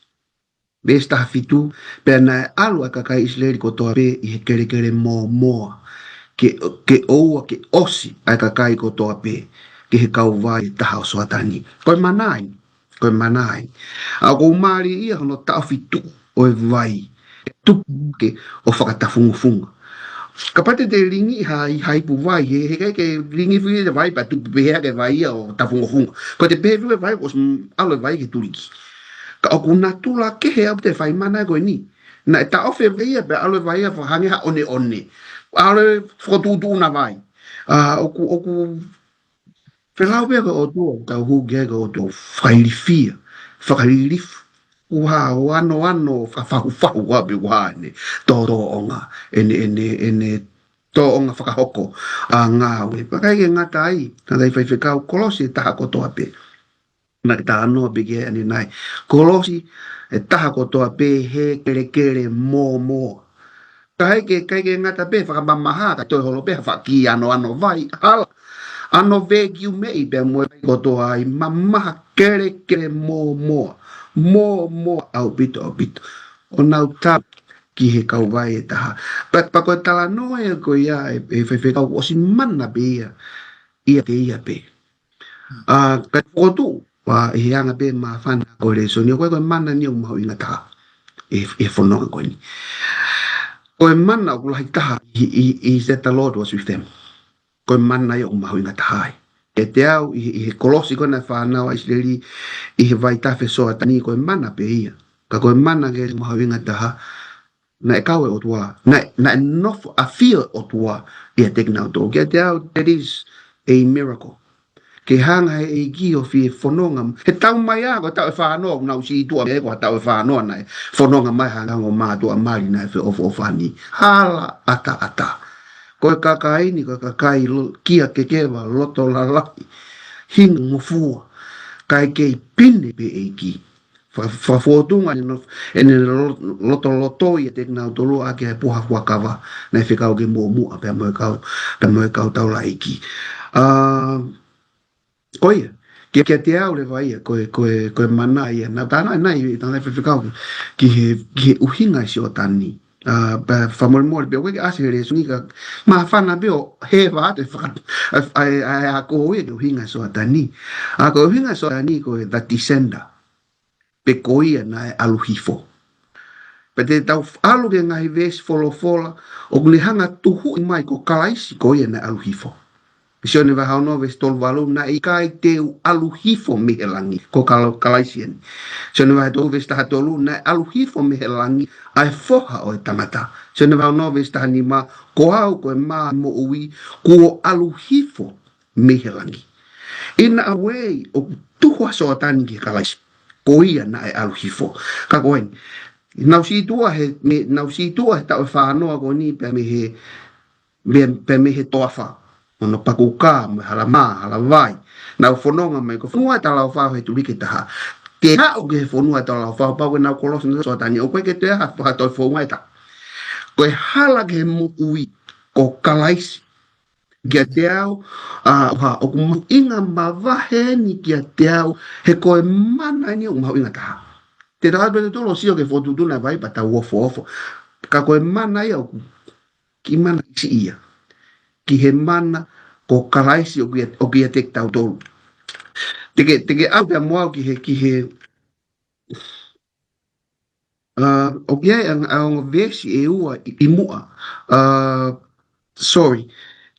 Veesi taha fitu, pea naʻe ʻalu ʻa e kakai ʻIsileli kotoa pē ʻi he kelekele mōmoa, ke, ke ʻoua ke ʻosi ʻa e kakai kotoa pē, ki he kauvai ʻe taha ʻo Soatani. Ko e mana eni, ko e mana eni. ʻA, ʻoku mālie ia hono taʻofi tuʻu ʻo e vai, tupu ke ʻo fakatafungofunga. Kapau te te lingi ha, ha ipu vai, he, he ʻikai ke lingi fili e vai, pea tupu pē hake e vai ia ʻo tafungofunga. Ko e te pehē fili e vai, ʻosi ʻalu e vai ki he tuliki. Ka ʻoku natula kehe ʻaupito e fai mana ko eni. Naʻe taʻofi e vai ia, pea ʻalu e vai ia, fakahangē ha ʻoneʻone. ʻAlu e fokotuʻutuʻuna vai. ʻA, ʻoku, ʻoku felau pē ko e ʻOtua, ʻoku tau hū ki ai ko e ʻOtua fakailifia, fakalilifu. ʻOku hā, ʻoku anoano, fakafahufahu ʻa pē ʻoku hā ʻene tō, tōʻonga, ʻene, ʻene, ʻene tōʻonga fakahoko ʻa e ngāue. Pea ʻikai ke ngata ai, naʻe fai faifekau kolosi e taha kotoa pē. Naʻa ke talanoa pē ki ai ʻanenai. Kolosi e taha kotoa pē he kelekele mōmoa. Ka ʻikai ke, ʻikai ke ngata pē fakamamaha, ka toe holo pē ha faʻa kiʻi anoano vai, hala. Ano vekiumeʻi pea mo e vai kotoa ai, mamaha, kelekele mōmoa. Mōmoa ʻaupito, ʻaupito. ʻO nau tau ki he kauvai ʻe taha. Pea, pea ko e talanoa ia ko ia ʻe, ʻe faifekau ʻosi mana pē ia, ʻiate ia pē. ʻA, ka fokotuʻu, ʻa, ʻi he anga pē māfana ko e lēsoni, ʻoku ʻi ai ko e mana eni ʻoku mahuʻinga taha ʻi he, ʻi he fononga ko eni. Ko e mana ʻoku lahi taha ʻi, ʻi, ʻi he that the Lord was with them. Ko e mana ia ʻoku mahuʻinga taha ai. ʻIate au, ʻi he, ʻi he kolosi ko ē naʻe fānau ai ʻa ʻIsileli ʻi he vaitafe Soatani, ko e mana pē ia. Ka ko e mana ke mahuʻinga taha, naʻe kau e ʻOtua, naʻe, naʻe nofo ʻafio e ʻOtua ʻiate kinautolu. Kiate au, that is a miracle. Ke hanga he ʻEiki ʻo fie fononga. He taʻu mai ā, ko e taʻu ʻe fā noa, ʻoku nau sītuʻa mei ai, ko e taʻu ʻe fā noa naʻe fononga mai, hanga ʻo mātuʻa mali naʻe feʻofoʻofani. Hala ʻataʻatā. Ko e kakai ni, ko e kakai lo-, kia kekeva, loto lalahi, hinga ngofua, kae kei pine pē ʻEiki. Fa-, fakafotunga ʻene no-, ʻene lo-, lotoloto ʻiate kinautolu ʻaki ʻa e puha fuakava naʻe fekau ke muʻomuʻa pea mo e kau, pea mo e kau taulaʻeiki. ʻA, ko ia, kia, kiate au leva ia, ko e, ko e, ko e mana ia. Naʻa ku talanoa ʻanenai, talanoa faifekau ki he, ki he ʻuhinga ʻi Soatani. ʻA, pea fakamolemole pē, ʻoku ʻikai ke ʻasi he lēsoni ka māfana pē ʻo heva atu e faka-, ʻa, ʻa, ʻa, ʻa ko ia ki he ʻuhinga Soatani. ʻA, ko e ʻuhinga Soatani ko e the descender. Pe ko ia naʻe ʻalu hifo. Pea te tau ʻalu ki he ngaahi veesi folofola, ʻoku ne hanga tuhuʻi mai ko Kalaisi ko ia naʻe ʻalu hifo. Sione vahe ono veesi tolu valu, naʻe ʻikai te u ʻalu hifo mei he langi, ko Kal-, Kalaisi eni. Sione vahe tolu veesi taha tolu, naʻe ʻalu hifo mei he langi, ʻa e Foha ʻo e tangata. Sione vahe ono veesi taha nima, ko au ko e mā moʻui, kuo ʻalu hifo mei he langi. In a way, ʻoku tuhu ʻa Soatani ki he Kalaisi. Ko ia naʻe ʻalu hifo. Ka ko eni, nau sītuʻa he, me, nau sītuʻa he taʻu ʻe fā noa ko eni pea mei he, mei, pea mei he toafa. Hono pakukā, mo e hala mā, hala vai. Nau fononga mai ko e fonua ʻe talaʻofa he tuliki ʻe taha. Ke haʻu ki he fonua ʻe talaʻofa, pau ke nau kolosi ʻa Soatani, ʻoku ʻikai ke toe ʻi ai ha toe founga ʻe taha. Ko e hala ki he moʻui, ko Kalaisi. Kiate au, ʻa, ʻoku mahuʻinga mavahe eni kiate au, he ko e mana eni ʻoku mahuʻinga taha. Te tau ʻalu pē tautolu ʻo sio ki he fokotuʻutuʻu naʻe fai pea tau ofoofo. Ka ko e mana ia ʻoku, kiʻi mana siʻi ia. Ki he mana ko Kalaisi ʻoku ʻia, ʻoku ʻiate kitautolu. Te ke, te ke ʻalu pē mo au ki he, ki he, ʻa, ʻoku ʻi ai ʻa e, ʻa e ongo veesi ʻe ua ʻi, ʻi muʻa. ʻA, sorry.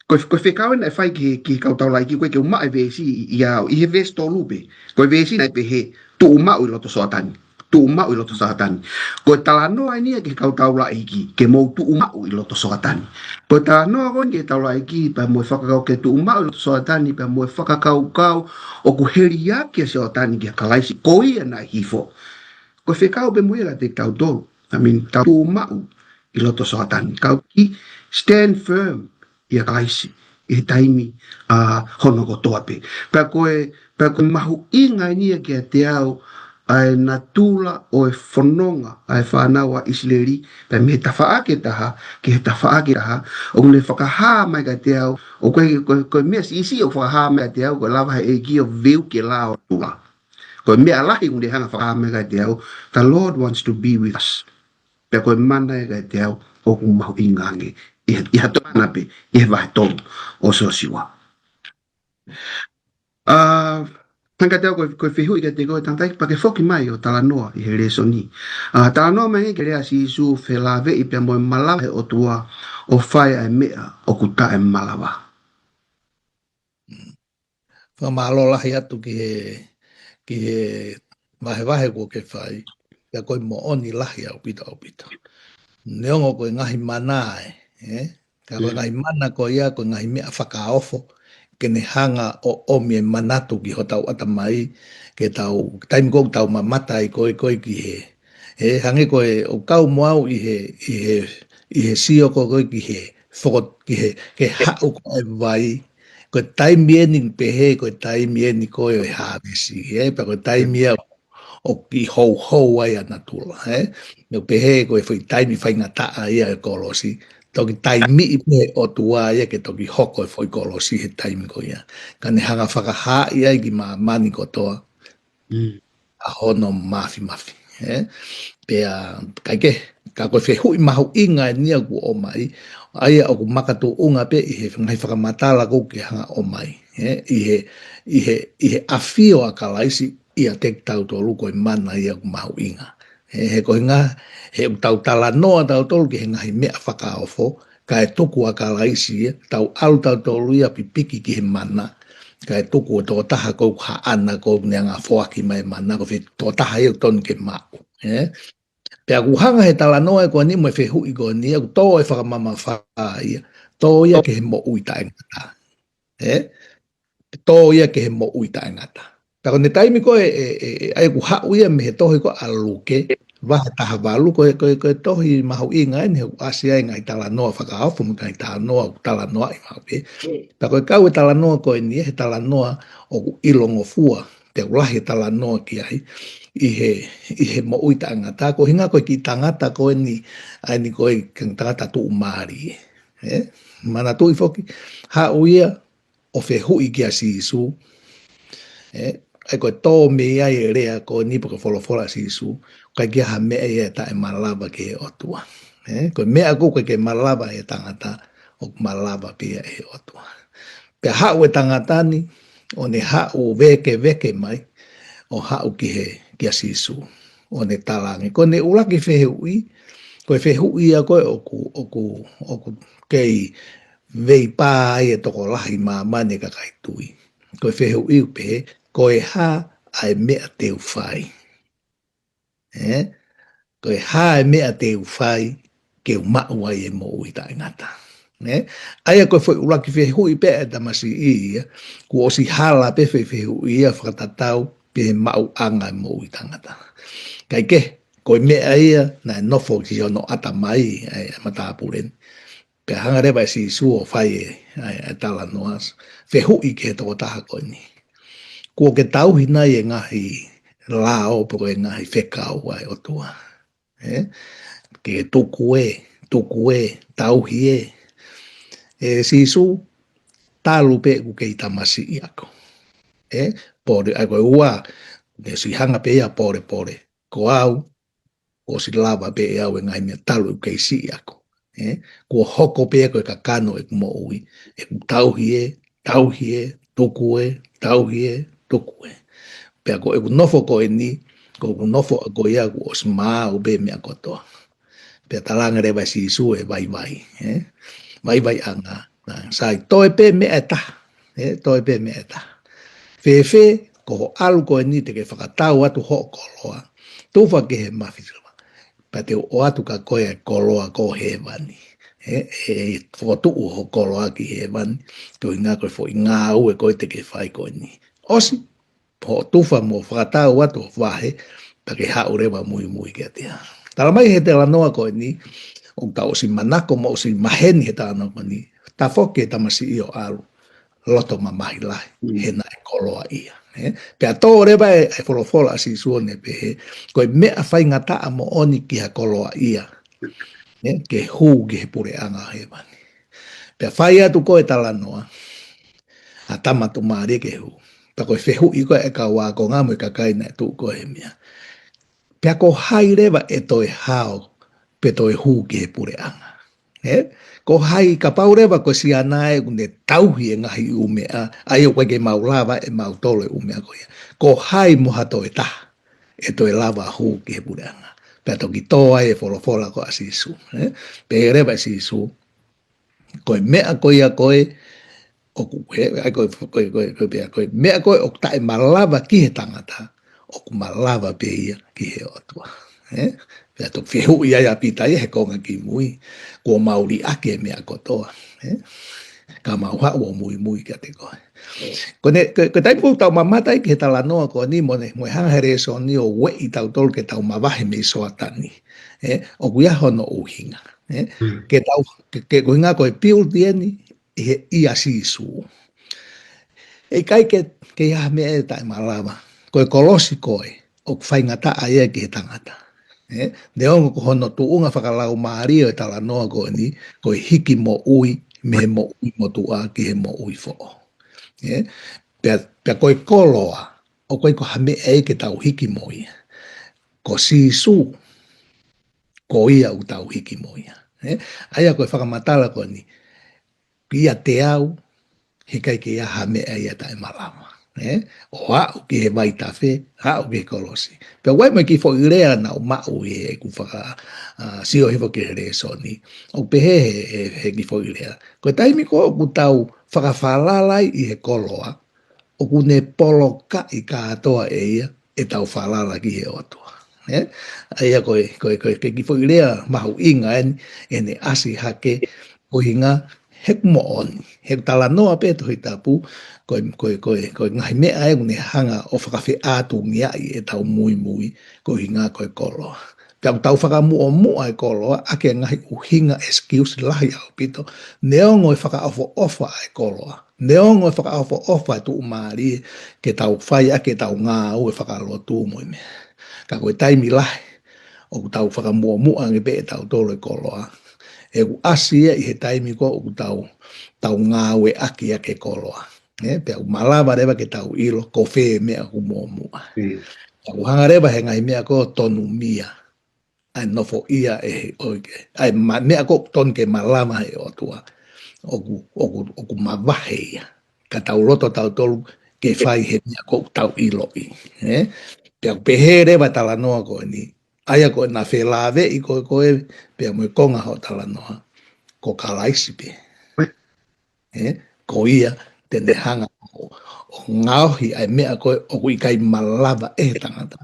Ko e, ko e fekau naʻe fai ki he, ki he kau taulaʻeiki, ʻoku ʻikai ke u maʻu e veesi ʻi, ʻia au. ʻI he veesi tolu pē. Ko e veesi naʻe pehē, tuʻu maʻu ʻi loto Soatani. Tuʻu maʻu ʻi loto Soatani. Ko e talanoa eni ia ki he kau taulaʻeiki, ke mou tuʻu maʻu ʻi loto Soatani. Ko e talanoa ko eni ki he taulaʻeiki, pea mo e fakakaukau ke tuʻu maʻu ʻi loto Soatani, pea mo e fakakaukau ʻoku heliaki ʻa Soatani kia Kalaisi, ko ia naʻe hifo. Ko e fekau pē mo ia kiate kitautolu. I mean, tau tuʻu maʻu ʻi loto Soatani. Kau ki stand firm ʻia Kalaisi ʻi he taimi, ʻa, hono kotoa pē. Pea ko e, pea ko e mahuʻinga eni ia kiate au, ʻa e natula ʻo e fononga ʻa e fānau ʻa ʻIsileli, pea mei he tafaʻaki ʻe taha ki he tafaʻaki ʻe taha, ʻoku ne fakahā mai kiate au, ʻoku ʻikai ko e, ko e meʻa siʻisiʻi ʻoku fakahā mai kiate au, ko e lava he ʻEiki ʻo veuki e lao ʻo e natula. Ko e meʻa lahi ʻoku ne hanga fakahā mai kiate au, the Lord wants to be with us. Pea ko e mana ia kiate au ʻoku mahuʻinga ange. ʻI ha, ʻi ha toe mana pē, ʻi he vahe tolu ʻo Siosiua. ʻA, hanga kiate au ko e, ko e fehuʻi kiate koe tangataʻeiki pea ke foki mai ʻo talanoa ʻi he lēsoni. ʻA, talanoa mai ki he lea ʻa Sīsū felāveʻi pea mo e malava ʻe he ʻOtua ʻo fai ʻa e meʻa ʻoku taʻemalava. Fakamālō lahi atu ki he, ki he vahevahe kuo ke fai, pea ko e moʻoni lahi ʻaupito, ʻaupito. Neongo ko e ngaahi mana ē, ē? Ka ko e ngaahi mana ko ia, ko e ngaahi meʻa fakaofo, ke ne hanga ʻo ʻomi e manatu ki hotau ʻatamai, ke tau, taimi ko ē ʻoku tau mamata ai ko ē, ko ē ki he, ē, hangē ko e, ʻoku kau mo au ʻi he, ʻi he, ʻi he sio ko ē, ko ē ki he, foko-, ki he, ke haʻu ko e vai, ko e taimi eni pehē, ko e taimi eni ko ē ʻo e hāvesi, ē, pea ko e taimi ia ʻoku kiʻi houhou ai ʻa natula, ē. Meʻa pehē ko e foʻi taimi faingataʻa ia e kolosi, toki taimiʻi pē ʻOtua ia ke toki hoko e foʻi kolosi he taimi ko ia. Ka ne hanga fakahaaʻi ai ki māmani kotoa, ʻa hono mafimafi, ē. Pea, kae kehe, Ka ko e fehuʻi mahuʻinga eni ia ʻoku ʻomai, ʻa ia ʻoku makatuʻunga pē ʻi he ngaahi fakamatala ʻoku ke hanga ʻomai. Ē, ʻi he, ʻi he, ʻi he ʻafio ʻa Kalaisi ʻiate kitautolu ko e mana ia ʻoku mahuʻinga. Ē, he ko e ngaahi, he ʻoku tau talanoa tautolu ki he ngaahi meʻa fakaofo, kae tuku ʻa Kalaisi ia, tau ʻalu tautolu ia pipiki ki he mana, kae tuku ʻa e tokotaha ko ē ʻoku haʻana ko ē ʻoku ne hanga foaki mai e mana, ko e fe-, tokotaha ia ʻoku tonu ke maʻu. Ē? Pea ʻoku hanga he talanoa ko eni mo e fehuʻi ko eni, ʻoku tō e fakamamafa ia, tō ia ki he moʻui taʻengata. Ē? Tō ia ki he moʻui taʻengata. Pea ko e taimi ko ē, ē, ē, ē, ʻa ia ʻoku haʻu ia mei he tohi ko ē ʻa Luke, vahe taha valu, ko e, ko e, ko e tohi mahuʻinga eni, he ʻoku ʻasi ai e ngaahi talanoa fakaofo, mo e ngaahi talanoa, ʻoku talanoaʻi maʻu pē. Pea ko e kau e talanoa ko eni, he talanoa ʻoku ʻilongofua, pea ʻoku lahi e talanoa ki ai, ʻi he, ʻi he moʻui taʻengata, ko e ʻuhinga ko e kiʻi tangata ko eni, ʻa eni ko e kiʻi tangata tuʻumālie. Ē? Manatuʻi foki, haʻu ia, ʻo fehuʻi kia Sīsū. Ē, ʻa ia ko e tō mei ai e lea ko eni pe ko e folofola ʻa Sīsū, ʻikai ke ʻi ai ha meʻa ia ʻe taʻemalava ki he ʻOtua. Ē, ko e meʻa ko ē ʻoku ʻikai ke malava ʻe he tangata, ʻoku malava pē ia ʻe he ʻOtua. Pea haʻu e tangata ni, ʻo ne haʻu vēkeveke mai, ʻo haʻu ki he, kia Sīsū, ʻo ne talaange. Ko ʻene ʻuluaki fehuʻi, ko e fehuʻi ia ko ē ʻoku, ʻoku, ʻoku kei veipā ai e tokolahi ʻi māmani e kakai tui. Ko e fehuʻi ʻoku pehē, ko e hā ʻa e meʻa te u fai? Ē? Ko e hā e meʻa te u fai ke u maʻu ai e moʻui taʻengata? Ē? ʻA ia ko e foʻi ʻuluaki fehuʻi pē ʻa e tamasiʻi ia, kuo ʻosi hala pē foʻi fehuʻi ia fakatatau pē he maʻuʻanga e moʻui taʻengata. Kae kehe, ko e meʻa ia naʻe nofo ki hono ʻatamai ʻa e, ʻa e matāpule ni. Pea hanga leva ʻe Sīsū ʻo fai e, ʻa e, ʻa e talanoa, fehuʻi ki he tokotaha ko eni. Kuo ke tauhi nai e ngaahi lao pe ko e ngaahi fekau ʻa e ʻOtua? Ē? Ke tuku ē, tuku ē, tauhi ē. ʻE Sīsū, talu pē ʻoku kei tamasiʻi ʻaku. Ē? Pole, ʻa ia ko e ua, ne ʻosi hanga pē ia polepole. Ko au, kuo ʻosi lava pē ʻe au e ngaahi meʻa talu ʻeku kei siʻi ʻaku. Ē? Kuo hoko pē ia ko e kakano ʻeku moʻui. ʻEku tauhi ē, tauhi ē, tuku ē, tauhi ē, tuku ē. Pea ko ʻeku nofo ko eni, ko ʻeku nofo ko ia kuo ʻosi maau pē meʻa kotoa. Pea talaange leva ʻe Sīsū e vaivai, ē? Vaivaiʻanga. Na, sai, toe pē meʻa ʻe taha. Ē, toe pē meʻa ʻe taha. Fēfē, ko hoʻo ʻalu ko eni te ke fakatau atu hoʻo koloa, tufa ki he mafiti lava, pea te u ʻoatu kia koe e koloa ko hēvani. Ē, ʻe fokotuʻu hoʻo koloa ki hēvani, ko e ʻuhinga ko e foʻi ngāue ko ē te ke fai ko eni. ʻOsi, hoʻo tufa mo fakatau atu hoʻo vahe, pea ke haʻu leva muimui kiate au. Talamai he talanoa ko eni, ʻoku tau ʻosi manako mo ʻosi maheni he talanoa ko eni, tafoki e tamasiʻi ʻo ʻalu, loto mamahi lahi, he naʻe koloaʻia. Ē? Pea tō leva e, e folofola ʻa Sīsū ʻo ne pehē, ko e meʻa faingataʻa moʻoni ki ha koloaʻia, ē, ke hū ki he puleʻanga hēvani. Pea fai atu ko e talanoa, ʻa e tama tuʻumālie ke hū. Pea ko e fehuʻi ko ē ʻa e kau ākonga mo e kakai naʻe tuʻu ko ē he meʻa. Pea ko hai leva ʻe toe hao, pe toe hū ki he puleʻanga? Ē? Ko hai, kapau leva ko e siana ē ʻoku ne tauhi e ngaahi ʻū meʻa, ʻa ia ʻoku ʻikai ke mau lava ʻe mautolu e ʻū meʻa ko ia. Ko hai mo ha toe taha ʻe toe lava hū ki he puleʻanga? Pea toki tō ai e folofola ko ē ʻa Sīsū. Ē? Pehē leva ʻe Sīsū, ko e meʻa ko ia ko ē, ʻoku, he, ʻa ia ko e, ko e, ko e, ko e pea, ko e meʻa ko ē ʻoku taʻemalava ki he tangata, ʻoku malava pē ia ki he ʻOtua. Ē? Pea toki fehuʻi ai ʻa Pita ia he konga ki mui, kuo mau liʻaki e meʻa kotoa. Ē? Ka mau haʻu ʻo muimui kiate koe. Ko ʻene, ko, ko e taimi ʻoku tau mamata ai ki he talanoa ko eni mo ʻene, mo e hanga he lēsoni ʻo ueʻi tautolu ke tau mavahe mei Soatani. Ē? ʻOku ʻi ai hono ʻuhinga. Ē? Ke tau, ke, ke ʻuhinga ko e build eni, ʻi he, ʻia Sīsū. ʻE ʻikai ke, ke ʻi ai ha meʻa ʻe taʻemalava. Ko e kolosi ko ē, ʻoku faingataʻa ia ki he tangata. Ē? Neongo ko hono tuʻunga fakalaumālie ʻo e talanoa ko eni, ko e hiki moʻui, mei he moʻui motuʻa ki he moʻui foʻou. Ē? Pea, pea ko e koloa, ʻoku ʻikai ko ha meʻa ia ke tau hiki mo ia. Ko Sīsū, ko ia ʻoku tau hiki mo ia. ʻE? ʻA ia ko e fakamatala ko eni, ʻiate au, heʻikai ke ʻi ai ha meʻa ia taʻemalama. ʻE? ʻO aʻu ki he vaitafe, aʻu ki he kolosi. Pea ʻoku ʻi ai mo e kiʻi foʻi lea naʻá ku maʻu ʻi heʻeku faka, ʻa, sio hifo ki he lēsoni. ʻOku pehē he, he, he kiʻi foʻi lea. Ko e taimi ko ē ʻoku tau fakafalala ai ʻi he koloa, ʻoku ne polokaʻi kātoa ʻe ia ʻetau falala ki he ʻOtua. ʻE? ʻA ia ko e, ko e, ko e, ko e kiʻi foʻi lea mahuʻinga eni, ʻene ʻasi hake, ko e ʻuhinga he ʻoku moʻoni. He ʻoku talanoa pē Tohi Tapu, ko e, ko e, ko e, ko e ngaahi meʻa ʻoku ne hanga ʻo fakafeʻātungiaʻi ʻetau muimui, ko e ʻuhinga ko e koloa. Pea ʻoku tau fakamuʻomuʻa e koloa, ʻaki e ngaahi ʻuhinga excuse lahi ʻaupito, neongo e fakaʻofoʻofa ʻa e koloa. Neongo e fakaʻofoʻofa e tuʻumālie ke tau fai ʻaki ʻetau ngāue fakalotu mo e meʻa. Ka ko e taimi lahi, ʻoku tau fakamuʻomuʻa ange pē ʻe tautolu e koloa. ʻOku ʻasi ia ʻi he taimi ko ē ʻoku tau, tau ngāueʻaki ʻaki e koloa. ʻE, pea ʻoku malava leva ke tau ʻilo ko fē meʻa ʻoku muʻomuʻa. Mm. Pea ʻoku hanga leva he ngaahi meʻa ko ē ʻo tonumia ʻa e nofoʻia ʻe he ʻoike. ʻA e ma-, meʻa ko ē ʻoku tonu ke malava he ʻOtua. ʻOku, ʻoku, ʻoku mavahe ia. Ka tau loto tautolu ke fai he meʻa ko ē ʻoku tau ʻiloʻi. ʻE? Pea ʻoku pehē leva talanoa ko eni. ʻA ia ko ē naʻe felāveʻi ko ē, ko ē, pea mo e konga hoʻo talanoa. Ko Kalaisi pē. ʻE, ko ia te ne hanga ʻo, ʻo ngaohi ʻa e meʻa ko ē ʻoku ʻikai malava ʻe he tangata.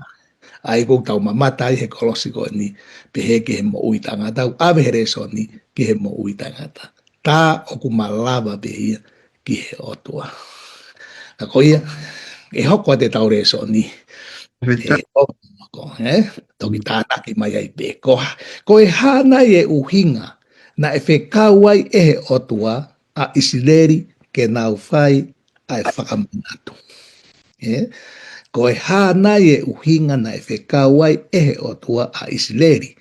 ʻA ia ʻoku tau mamata ai he kolosi ko eni, pehē ki he moʻui taʻengata, ʻoku ʻave he lēsoni ki he moʻui taʻengata. Tā ʻoku malava pē ia ki he ʻOtua. Ka ko ia, ʻe hoko atu ʻetau lēsoni. Pea ʻe hoko, ʻe? Toki tānaki mai ai pē. Ko, ko e hā nai e ʻuhinga naʻe fekau ai ʻe he ʻOtua ʻa ʻIsileli ke nau fai ʻa e fakamanatu. ʻE? Ko e hā nai e ʻuhinga naʻe fekau ai ʻe he ʻOtua ʻa ʻIsileli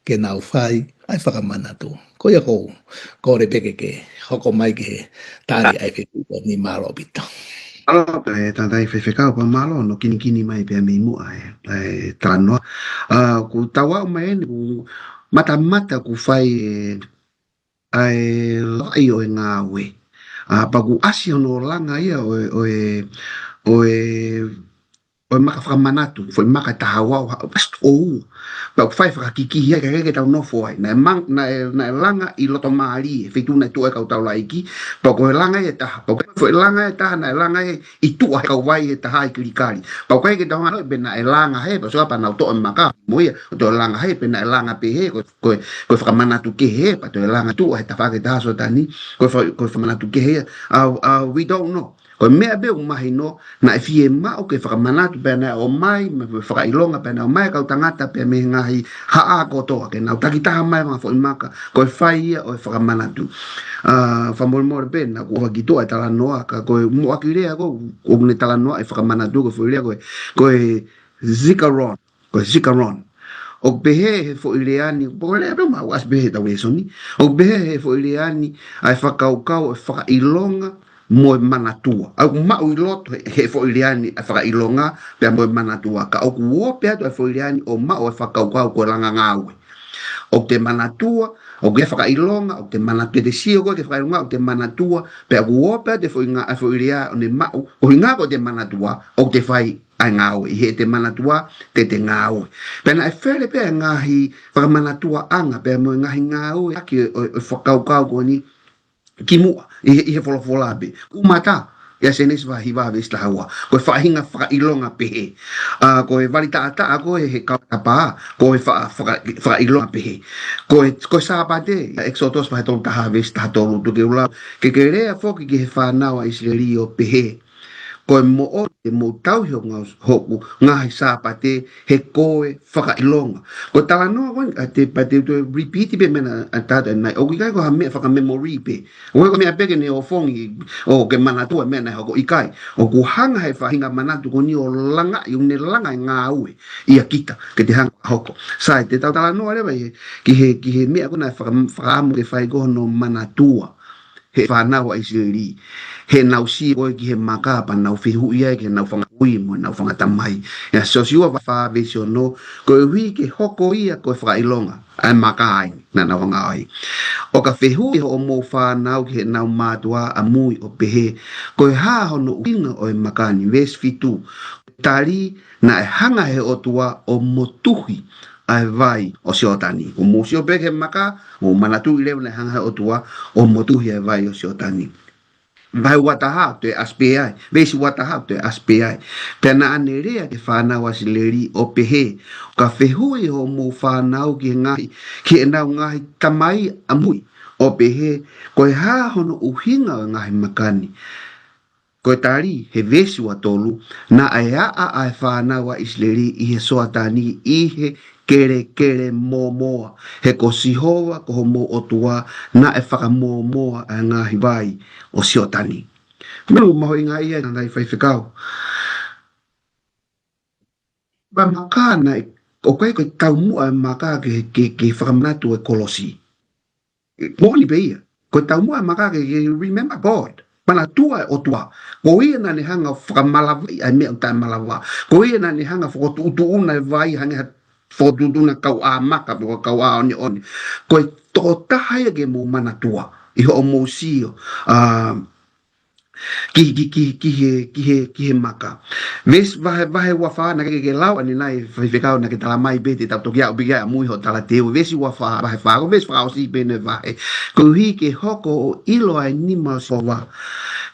ke nau fai ʻa e fakamanatu. Ko ia ʻoku ou kole pē ke ke hoko mai ki he tali ʻa e fetuʻu ni, mālō ʻaupito. Mālō pē, tangataʻeiki faifekau, pea mālō hono kinikini mai pē mei muʻa e, e talanoa. ʻA, ʻoku tau aʻu mai eni, ʻoku matamata ʻoku fai e, ʻa e lavaʻi ʻo e ngāue. ʻA, pea ʻoku ʻasi hono langa ia ʻo e, ʻo e, ʻo e, ʻo e maka fakamanatu, foʻi maka ʻe taha ua, ʻo ha, ʻasi ʻo ua. Pea ʻoku fai fakakikihi ai, ka ʻikai ke tau nofo ai. Naʻe mang-, naʻe, naʻe langa ʻi loto mālie, feituʻu naʻe tuʻu ai e kau taulaʻeiki. Pea ko e langa ia ʻe taha. Pea ko e foʻi langa ia ʻe taha, naʻe langa ia ʻi tuʻa he kauvai ʻe taha ʻi Kilikali. Pea ʻoku ʻikai ke tau hanga ʻo ʻilo pe naʻe langa hē, pea sio pea nau toʻo e maka mo ia, ʻo toe langa hē, pe naʻe langa pehē, ko, ko, ko e fakamanatu kehe, pea toe langa tuʻa he tafaʻaki ʻe taha Soatani, ko e fa-, ko e fakamanatu kehe ia, ʻa, ʻa, we don't know. Ko e meʻa pē ʻoku mahino, naʻe fiemaʻu ke fakamanatu pea naʻe ʻomai, mo e fakaʻilonga pea naʻe ʻomai e kau tangata pea mei he ngaahi haʻa kotoa, ke nau takitaha mai mo e ngaahi foʻi maka, ko e fai ia ʻo e fakamanatu. ʻA, fakamolemole pē, naʻá ku ʻohovale ki tuʻa e talanoa, ka ko e muʻaki lea ko ē, ʻoku ne talanoa e fakamanatu, ko e foʻi lea ko e, ko e zikaron, ko e zikaron. ʻOku pehē he foʻi lea ni, pea ko e lea pē ʻoku maʻu ʻasi pē he ʻetau lēsoni. ʻOku pehē he foʻi lea ni, ʻa e fakakaukau ʻo e fakaʻilonga mo e manatua. ʻA ia ʻoku maʻu ʻi loto he, he foʻi lea ni ʻa e fakaʻilonga pea mo e manatua. Ka ʻoku ō pē atu ʻa e foʻi lea ni ʻo maʻu e fakakaukau ko e langa ngāue. ʻOku te manatua, ʻoku te fakaʻilonga, ʻoku te manatua, te sio ko ē ke fakaʻilonga, ʻoku te manatua, pea ʻoku ō pē atu e foʻi nga-, ʻa e foʻi lea ʻo ne maʻu, ʻuhinga ko ʻete manatua, ʻoku te fai ʻa e ngāue, ʻi heʻete manatua, te te ngāue. Pea naʻe fele pē ʻa e ngaahi fakamanatuaʻanga, pea mo e ngaahi ngāueʻaki ʻo, ʻo, ʻo e fakakaukau ko eni ki muʻa, ʻi he, ʻi he folofola pē. ʻUmata, ʻia Sēnesi vahe hiva veesi taha ua. Ko e faʻahinga fakaʻilonga pehē. ʻA, ko e vali taʻataʻa ko ē he kau matapā, ko e fa-, faka-, fakaʻilonga pehē. Ko e, ko e Sāpate, ʻia ʻEkisoto vahe tolu taha veesi taha tolu, tuku ke u lau, ke ke lea foki ki he fānau ʻa ʻIsileli ʻo pehē. Ko e moʻoni te mou tauhi hoku ngaahi, hoku ngaahi Sāpate he ko e fakaʻilonga. Ko e talanoa ko eni, ʻa te, pea te u toe repeat pē meʻa naʻa tau talanoa mai. ʻOku ʻikai ko ha meʻa fakamemory pē. ʻOku ʻikai ko ha meʻa pē ke ne ʻofongi, ʻo ke manatua meʻa naʻe hoko, ʻikai. ʻOku hanga he faʻahinga manatu ko eni ʻo langaʻi, ʻo ne langa e ngāue ʻia kita, ke te hanga hoko. Sai, te tau talanoa leva ʻi he, ki he, ki he meʻa ko ē naʻe faka-, fakaʻamu ke fai ko hono manatua he fānau ʻa ʻIsileli. He nau sio ko ē ki he maka pea nau fehuʻi ai ki heʻenau fanga-, moʻui mo ʻenau fanga tamai. ʻIa Siosiua vahe fā veesi ono, koeʻuhi ke hoko ia ko e fakaʻilonga ʻa e maka ʻa ia naʻa nau hanga ʻo ʻai. ʻO ka fehuʻi hoʻomou fānau ki heʻenau mātuʻa ʻamui ʻo pehē, ko e hā hono ʻuhinga ʻo e maka ni? Veesi fitu, tali, naʻe hanga he ʻOtua ʻo motuhi ʻa e vai ʻo Sioatani. ʻOku mou sio pē ki he maka, mou manatuʻi leva naʻe hanga he ʻOtua ʻo motuhi ʻa e vai ʻo Sioatani. Vahe ua taha ʻoku toe ʻasi pē ai, veesi ua taha ʻoku toe ʻasi pē ai. Pea naʻa ne lea ki he fānau ʻa ʻIsileli ʻo pehē, ka fehuʻi hoʻomou fānau ki he ngaahi, ki heʻenau ngaahi tamai ʻamui ʻo pehē, ko e hā hono ʻuhinga ʻo e ngaahi maka ni? Ko e tali, he veesi ua tolu, naʻe aʻa ʻa e fānau ʻa ʻIsileli ʻi he Sioatani ʻi he kelekele mōmoa, he ko Sihova ko homou ʻOtua naʻe fakamōmoa ʻa e ngaahi vai ʻo Sioatani. Melu mahuʻinga ia ʻa e tangataʻeiki faifekau. Pea maka naʻe, ʻoku ʻikai ko e taumuʻa ʻa e maka ke, ke, ke fakamanatu e kolosi. Moʻoni pē ia. Ko e taumuʻa ʻa e maka ke, ke remember God. Manatua e ʻOtua. Ko ia naʻa ne hanga ʻo fakamalavaʻi ʻa e meʻa ʻoku taʻemalava. Ko ia naʻa ne hanga ʻo fokotuʻutuʻuna e vai hangē ha fokotuʻutuʻuna kau ʻā maka, pe ko e kau ʻā ʻoneʻone. Ko e tokotaha ia ke mou manatua ʻi hoʻomou sio, ʻa, ki, ki, ki, ki he, ki he, ki he maka. Veesi vahe, vahe ua fā, naʻa ke, ke lau ʻanenai faifekau naʻa ke tala mai pē te tau toki aʻu pē ki ai ʻamui hoʻo talateu. Veesi ua fā, vahe fā, ko e veesi fakaʻosi pē ʻene vahe. Koeʻuhi ke hoko ʻo ʻilo ʻa e nima ʻo Sihova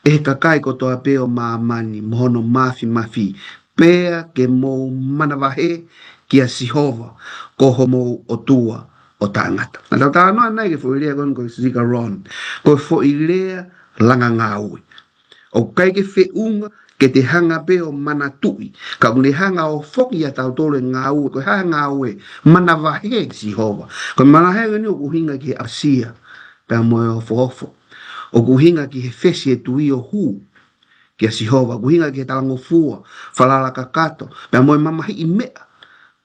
ʻe he kakai kotoa pē ʻo māmani mo hono māfimafi, pea ke mou manavahē kia Sihova ko homou ʻOtua ʻo taʻengata. Naʻa tau talanoa ʻanenai ki he foʻi lea ko eni ko e zikaron, ko e foʻi lea langa ngāue. ʻOku ʻikai ke feʻunga ke te hanga pē ʻo manatuʻi, ka ʻoku ne hanga ʻo foki ʻia tautolu e ngāue. Ko e hā e ngāue? Manavahē Sihova. Ko e manavahē ko eni ʻoku ʻuhinga ki he ʻapasia pea mo e ofoofo. ʻOku ʻuhinga ki he fesi e tui ʻo hū kia Sihova. ʻOku ʻuhinga ki he talangofua, falala kakato, pea mo e mamahiʻi meʻa.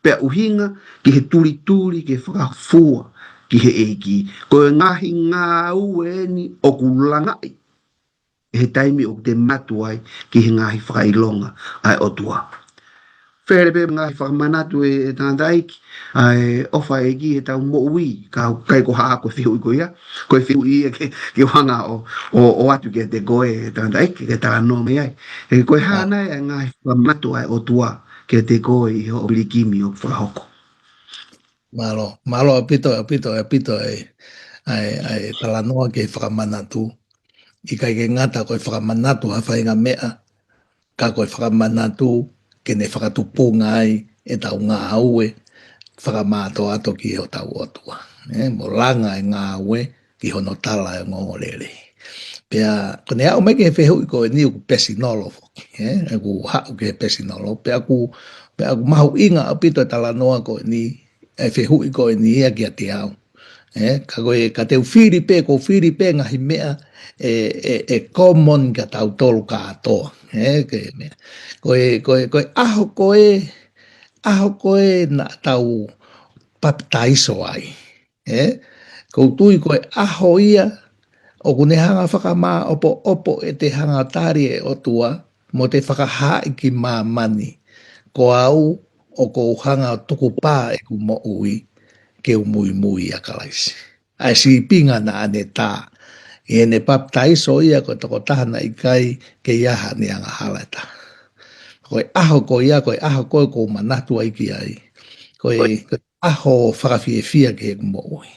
Pea ʻuhinga ki he tulituli ke fakafua ki he ʻEiki. Ko e ngaahi ngāue eni ʻoku langaʻi ʻe he taimi ʻoku te manatu ai ki he ngaahi fakaʻilonga ʻa e ʻOtua. Fele pē ngaahi fakamanatu ʻe, ʻe tangataʻeiki, ʻa e ʻofa ʻa e ʻEiki ʻi heʻetau moʻui, ka ʻoku ʻikai ko haʻaku fehuʻi ko ia, ko e fehuʻi ia ke, ke hanga ʻo, ʻo, ʻoatu kiate koe ʻe tangataʻeiki, ke talanoa mai ai. ʻE ko e hā nai ʻa e ngaahi fakamanatu ʻa e ʻOtua kiate koe ʻi hoʻo pilikimi ʻoku fakahoko? Mālō, mālō ʻaupito, ʻaupito, ʻaupito ʻa e, ʻa e, ʻa e talanoa ki he fakamanatu. ʻIkai ke ngata ko e fakamanatu ha faʻahinga meʻa, ka ko e fakamanatu ke ne fakatupunga ai ʻetau ngāue fakamātoato ki hotau ʻOtua. ʻE, mo langa e ngāue ki hono tala e ongoongolelei. Pea, ko ʻene aʻu mai ki he fehuʻi ko eni ʻoku pesinolo foki, ʻe, ʻoku haʻu ki he pesinolo, pea ʻoku, pea ʻoku mahuʻinga ʻaupito e talanoa ko eni, e fehuʻi ko eni ia kiate au. ʻE, ka ko e, ka te u fili pē, ko u fili pē ngaahi meʻa ʻe, ʻe, ʻe common kia tautolu kātoa. ʻE, ke meʻa. Ko e, ko e, ko e ʻaho ko ē, ʻaho ko ē naʻa tau papitaiso ai. ʻE, ko u tui ko e ʻaho ia, ʻoku ne hanga fakamāʻopoʻopo ʻete hanga tali e ʻOtua, mo te fakahaaʻi ki māmani, ko au ʻoku ou hanga ʻo tukupā ʻeku moʻui ke u muimui ʻia Kalaisi. ʻA e sīpinga naʻa ne tā, ʻi heʻene papitaiso ia ko e tokotaha naʻe ʻikai ke ʻi ai haʻane angahala ʻe taha. Ko e ʻaho ko ia, ko e ʻaho ko ē ʻoku ou manatu ai ki ai. Ko e, ko e ʻaho fakafiefia ki heʻeku moʻui.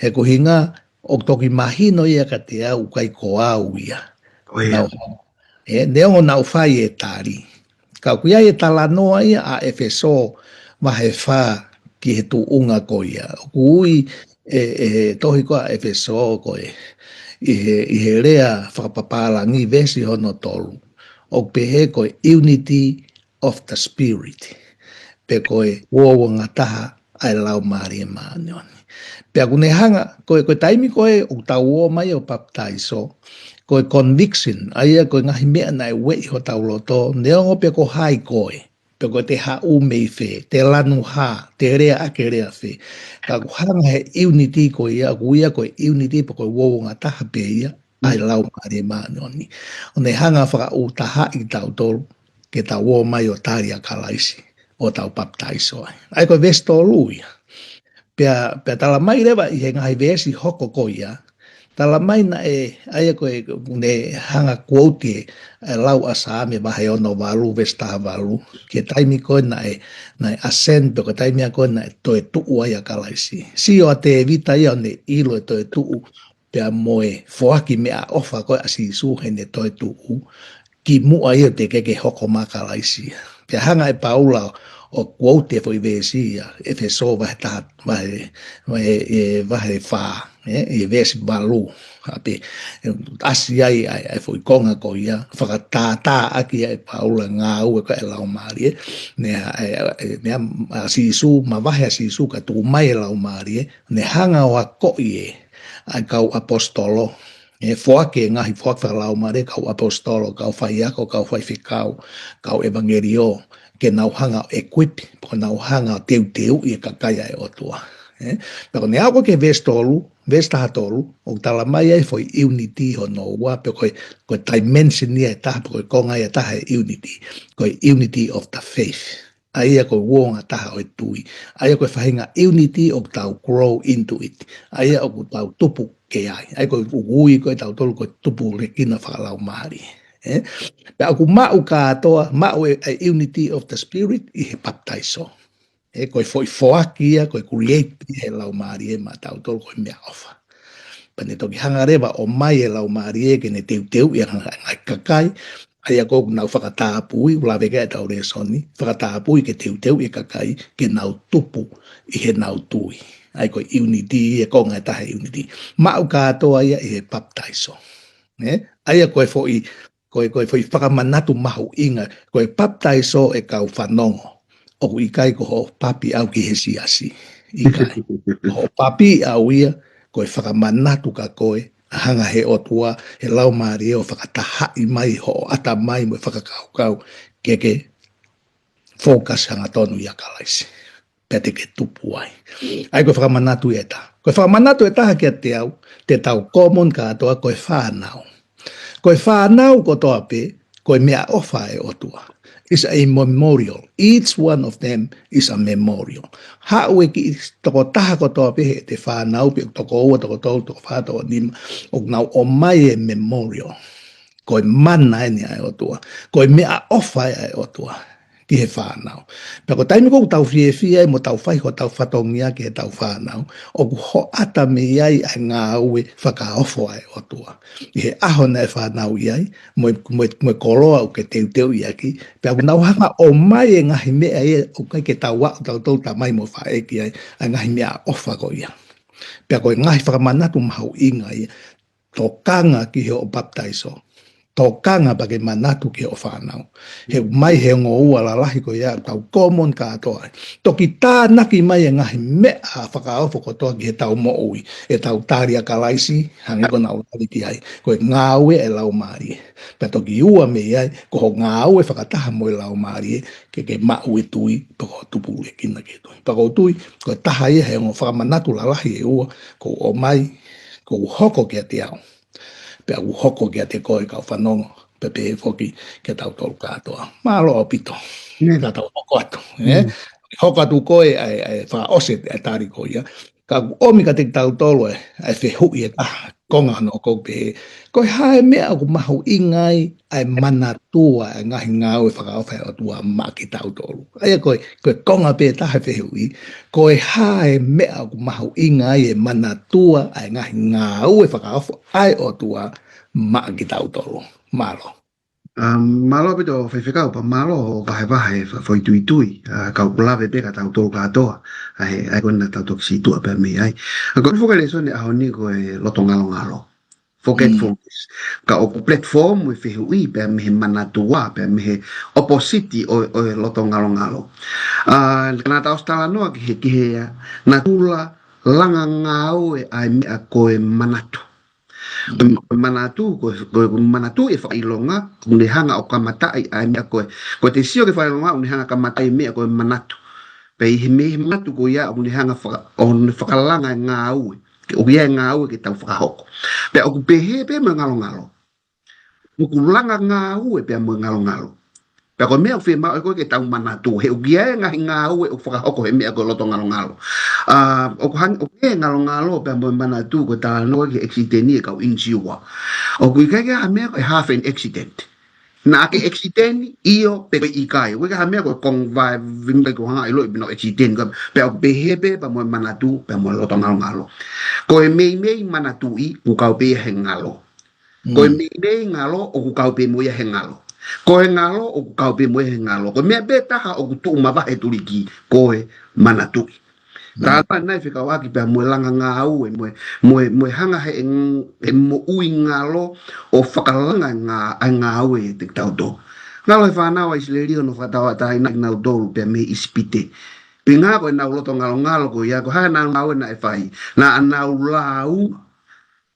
He ko e ʻuhinga, ʻoku toki mahino ia kiate au ʻoku ʻikai ko au ia. ʻIo. Naʻu, ʻe, neongo naʻu fai e tali. Ka ʻoku ʻi ai e talanoa ia ʻa ʻEfesō vahe fā ki he tuʻunga ko ia. ʻOku ui ʻe, ʻe he tohi ko ē ʻa ʻEfesō ko e, ʻi he, ʻi he lea fakapapālangi veesi hono tolu, ʻoku pehē ko e unity of the Spirit. Pe ko e uouangataha ʻa e Laumālie Māʻoniʻoni. Pea ʻoku ne hanga, ko e, ko e taimi ko ē ʻoku tau ō mai ʻo papitaiso, ko e conviction, ʻa ia ko e ngaahi meʻa naʻe ueʻi hotau loto, neongo pe ko hai koe, pe ko e te haʻu mei fē, te lanu hā, te lea ʻa e lea fē. Ka ʻoku hanga he unity ko ia, ʻoku ui ia ko e unity pe ko e uouangataha pē ia, ʻa e Laumālie Māʻoniʻoni. ʻO ne hanga fakaʻuta haʻi tautolu, ke tau ō mai ʻo tali ʻa Kalaisi ʻo tau papitaiso ai. ʻA ia ko e veesi tolu ia. Pea, pea tala mai leva ʻi he ngaahi veesi hoko ko ia, tala mai naʻe, ʻa ia ko e, ne hanga quote e, e lau ʻa Saame vahe ono valu, veesi taha valu, ki he taimi ko ē naʻe, naʻe ascend, pe ko e taimi ko ē naʻe toetuʻu ai ʻa Kalaisi. Sio ʻa Tēvita ia ʻo ne ʻilo e toetuʻu, pea mo e foaki meʻaʻofa ko ē ʻa Sīsū heʻene toetuʻu, kimuʻa ia ʻo teʻeki ke hoko mai ʻa Kalaisi. Pea hanga ʻe Paula ʻo quote e foʻi veesi ia, ʻEfesō vahe taha, vahe, vahe, e, vahe fā, ē, ʻi he veesi valu. ʻA pē, ʻasi ai ʻa e, ʻa e foʻi konga ko ia, fakatātā ʻaki ʻe Paula ngāue ko ē ʻa e Laumālie, ne, ʻa e, ʻa e, ne, ʻa Sīsū, mavahe ʻa Sīsū kae tuku mai e Laumālie, ne hanga ʻo akoʻi ʻe, ʻa e kau ʻaposetolo, ʻe foaki e ngaahi foaki fakalaumālie, kau ʻaposetolo, kau faiako, kau faifekau, kau ʻevangeliō, ke nau hanga ʻo equip, pe ko ʻenau hanga ʻo teuteuʻi e kakai ʻa e ʻOtua. Ē? Pea ko ʻene aʻu ko ē ki he veesi tolu, veesi taha tolu, ʻoku tala mai ai e foʻi unity hono ua, pe ko e, ko e dimension ia ʻe taha, pe ko e konga ia ʻe taha e unity, ko e unity of the faith. ʻA ia ko e uonga taha ʻo e tui. ʻA ia ko e faʻahinga unity ʻoku tau grow into it. ʻA ia ʻoku tau tupu ki ai. ʻA ia ko e ui ko ē ʻa tautolu ko e tupulekina fakalaumālie. Ē? Pea ʻoku maʻu kātoa, maʻu e, e unity of the spirit ʻi he papitaiso. Ē, ko e foʻi foaki ia, ko e create ia ʻe he Laumālie maʻa tautolu ko e meʻaʻofa. Pea ne toki hanga leva ʻo ʻomai e Laumālie ke ne teuteuʻi ʻa e ngaahi kakai, ʻa ia ko ē ʻoku nau fakatapui, ʻoku lave ki ai ʻetau lēsoni, fakatapui ke teuteuʻi e kakai, ke nau tupu ʻi heʻenau tui. ʻA ia ko e unity, e konga ʻe taha e unity. Maʻu kātoa ia ʻi he papitaiso. Ē? ʻA ia ko e foʻi, ko e, ko e foʻi fakamanatu mahuʻinga, ko e papitaiso ʻe kau fanongo. ʻOku ʻikai ko hoʻo papi ʻau ki he siasi. ʻIkai. Ko hoʻo papi ʻau ia, ko e fakamanatu kia koe, hanga ʻe he ʻOtua, ʻe he Laumālie ʻo fakatahaʻi mai hoʻo ʻatamai mo e fakakaukau, ke ke focus hangatonu ʻia Kalaisi. Pea te ke tupu ai. ʻA ia ko e fakamanatu ʻe taha. Ko e fakamanatu ʻe taha kiate au, te tau common kātoa ko e fānau. Ko e fānau kotoa pē, ko e meʻaʻofa ʻa e ʻOtua. It's a memorial. Each one of them is a memorial. Haʻu e kiʻi tokotaha kotoa pē heʻete fānau, pe toko ua, toko tolu, toko fā, toko nima, ʻoku nau ʻomai e memorial. Ko e mana ʻeni ʻa e ʻOtua. Ko e meʻaʻofa ʻa e ʻOtua ki he fānau. Pea ko e taimi ko ē ʻoku tau fiefia ai mo tau fai hotau fatongia ki heʻetau fānau, ʻoku hoʻata mei ai ʻa e ngāue fakaofo ʻa e ʻOtua. ʻI he ʻaho naʻe fānau ʻi ai, mo e, mo e, mo e koloa ʻoku ke teuteuʻi ʻaki, pea ʻoku nau hanga ʻo ʻomai e ngaahi meʻa ia ʻoku ʻikai ke tau aʻu tautolu tamai mo faʻē ki ai, ʻa e ngaahi meʻaʻofa ko ia. Pea ko e ngaahi fakamanatu mahuʻinga ia, tokanga ki hoʻo papitaiso. Tokanga pea ke manatu ki hoʻo fānau. He ʻoku ʻomai ʻe he ongo ua lalahi ko ia ʻetau common kātoa. Toki tānaki mai e ngaahi meʻa fakaofo kotoa ki heʻetau moʻui. ʻEtau tali ʻa Kalaisi, hangē ko ʻenau lave ki ai. Ko e ngāue ʻa e Laumālie. Pea toki ua mei ai, ko hoʻo ngāue fakataha mo e Laumālie, ke ke maʻu e tui, pea ko hoʻo tupulekina ki he tui. Pea ʻoku ou tui, ko e taha ia he ongo fakamanatu lalahi ʻe ua, ʻoku ou ʻomai, ʻoku hoko kiate au. Pea ʻoku hoko kiate koe kau fanongo, pea pehē foki kia tautolu kātoa. Mālō ʻaupito. Ka tau hoko atu, ē? Hoko atu ko ē ʻa e, ʻa e fakaʻosi ʻa e tali ko ia. Ka ʻoku ʻomi kiate kitautolu ʻa e, ʻa e fehuʻi ʻe taha, konga hono ʻoku pehē, ko e hā e meʻa ʻoku mahuʻinga ai ʻa e manatua ʻa e ngaahi ngāue fakaofo ʻa e ʻOtua maʻa kitautolu. ʻA ia ko e, ko e konga pē taha e fehuʻi, ko e hā e meʻa ʻoku mahuʻinga ai e manatua ʻa e ngaahi ngāue fakaofo ʻa e ʻOtua maʻa kitautolu. Mālō. Um, mālō ʻaupito faifekau, pea mālō hoʻo vahevahe fakafoʻituitui, ʻa, ka ʻoku lave pē kia tautolu kātoa, ʻa e, ʻa e ko ena tau toki situʻa pē mei ai. ʻA ko e foʻi lēsoni ʻaho ni ko e loto ngalongalo. Forgetfulness. Ka ʻoku platform e fehuʻi pea mei he manatua, pea mei he opposite ʻo, ʻo e loto ngalongalo. ʻA, naʻa tau ʻosi talanoa ki he, ki he natula langa ngāue ʻa e meʻa ko e manatu. Ko e manatu, ko e, ko e manatu ʻi he fakaʻilonga, ʻoku ne hanga ʻo kamataʻi ʻa e meʻa ko e, ko e te sio ki he fakaʻilonga, ʻoku ne hanga kamataʻi e meʻa ko e manatu. Pea ʻi he mei he manatu ko ia, ʻoku ne hanga faka-, ʻo ne fakalanga e ngāue. ʻOku ʻi ai e ngāue ke tau fakahoko. Pea ʻoku pehē pē mo e ngalongalo. ʻOku langa ngāue pea mo e ngalongalo. Pea ko e meʻa ʻoku fiemaʻu ʻe koe ke tau manatu, he ʻoku ʻi ai e ngaahi ngāue ʻoku fakahoko he meʻa ko e loto ngalongalo. ʻA, ʻoku hang-, ʻoku ʻi ai e ngalongalo pea mo e manatu ko e talanoa ki he ʻekisiteni e kau inisiua. ʻOku ʻikai ke ʻi ai ha meʻa ko e half an accident. Naʻa ke ʻekisiteni, ʻio, pe ko e ʻikai. ʻOku ʻikai ha meʻa ko e kong vai vimbai ko hanga ʻiloʻi pē naʻa ku ʻekisiteni. Pea ʻoku pehē pē pea mo e manatu, pea mo e loto ngalongalo. Ko e meimei manatuʻi, ʻoku kau pē ia he ngalo. Ko e meimei ngalo ʻoku kau pē mo ia he ngalo. Ko e ngalo ʻoku kau pē mo ia he ngalo. Ko e meʻa pē taha ʻoku tuʻu mavahe tuliki, ko e manatuʻi. Tātā nai fekauʻaki pea mo e langa ngāue, mo e, mo e, mo e hanga he, he moʻui ngalo ʻo fakalanga e ngā-, ʻa e ngāue ʻiate kitautolu. Ngalo he fānau ʻa ʻIsileli ʻo nau fakatauʻatāina kinautolu pea mei ʻIsipite. Pea ko ʻenau loto ngalongalo ko ia, ko e hā ʻenau ngāue naʻe fai. Naʻa nau lāunga.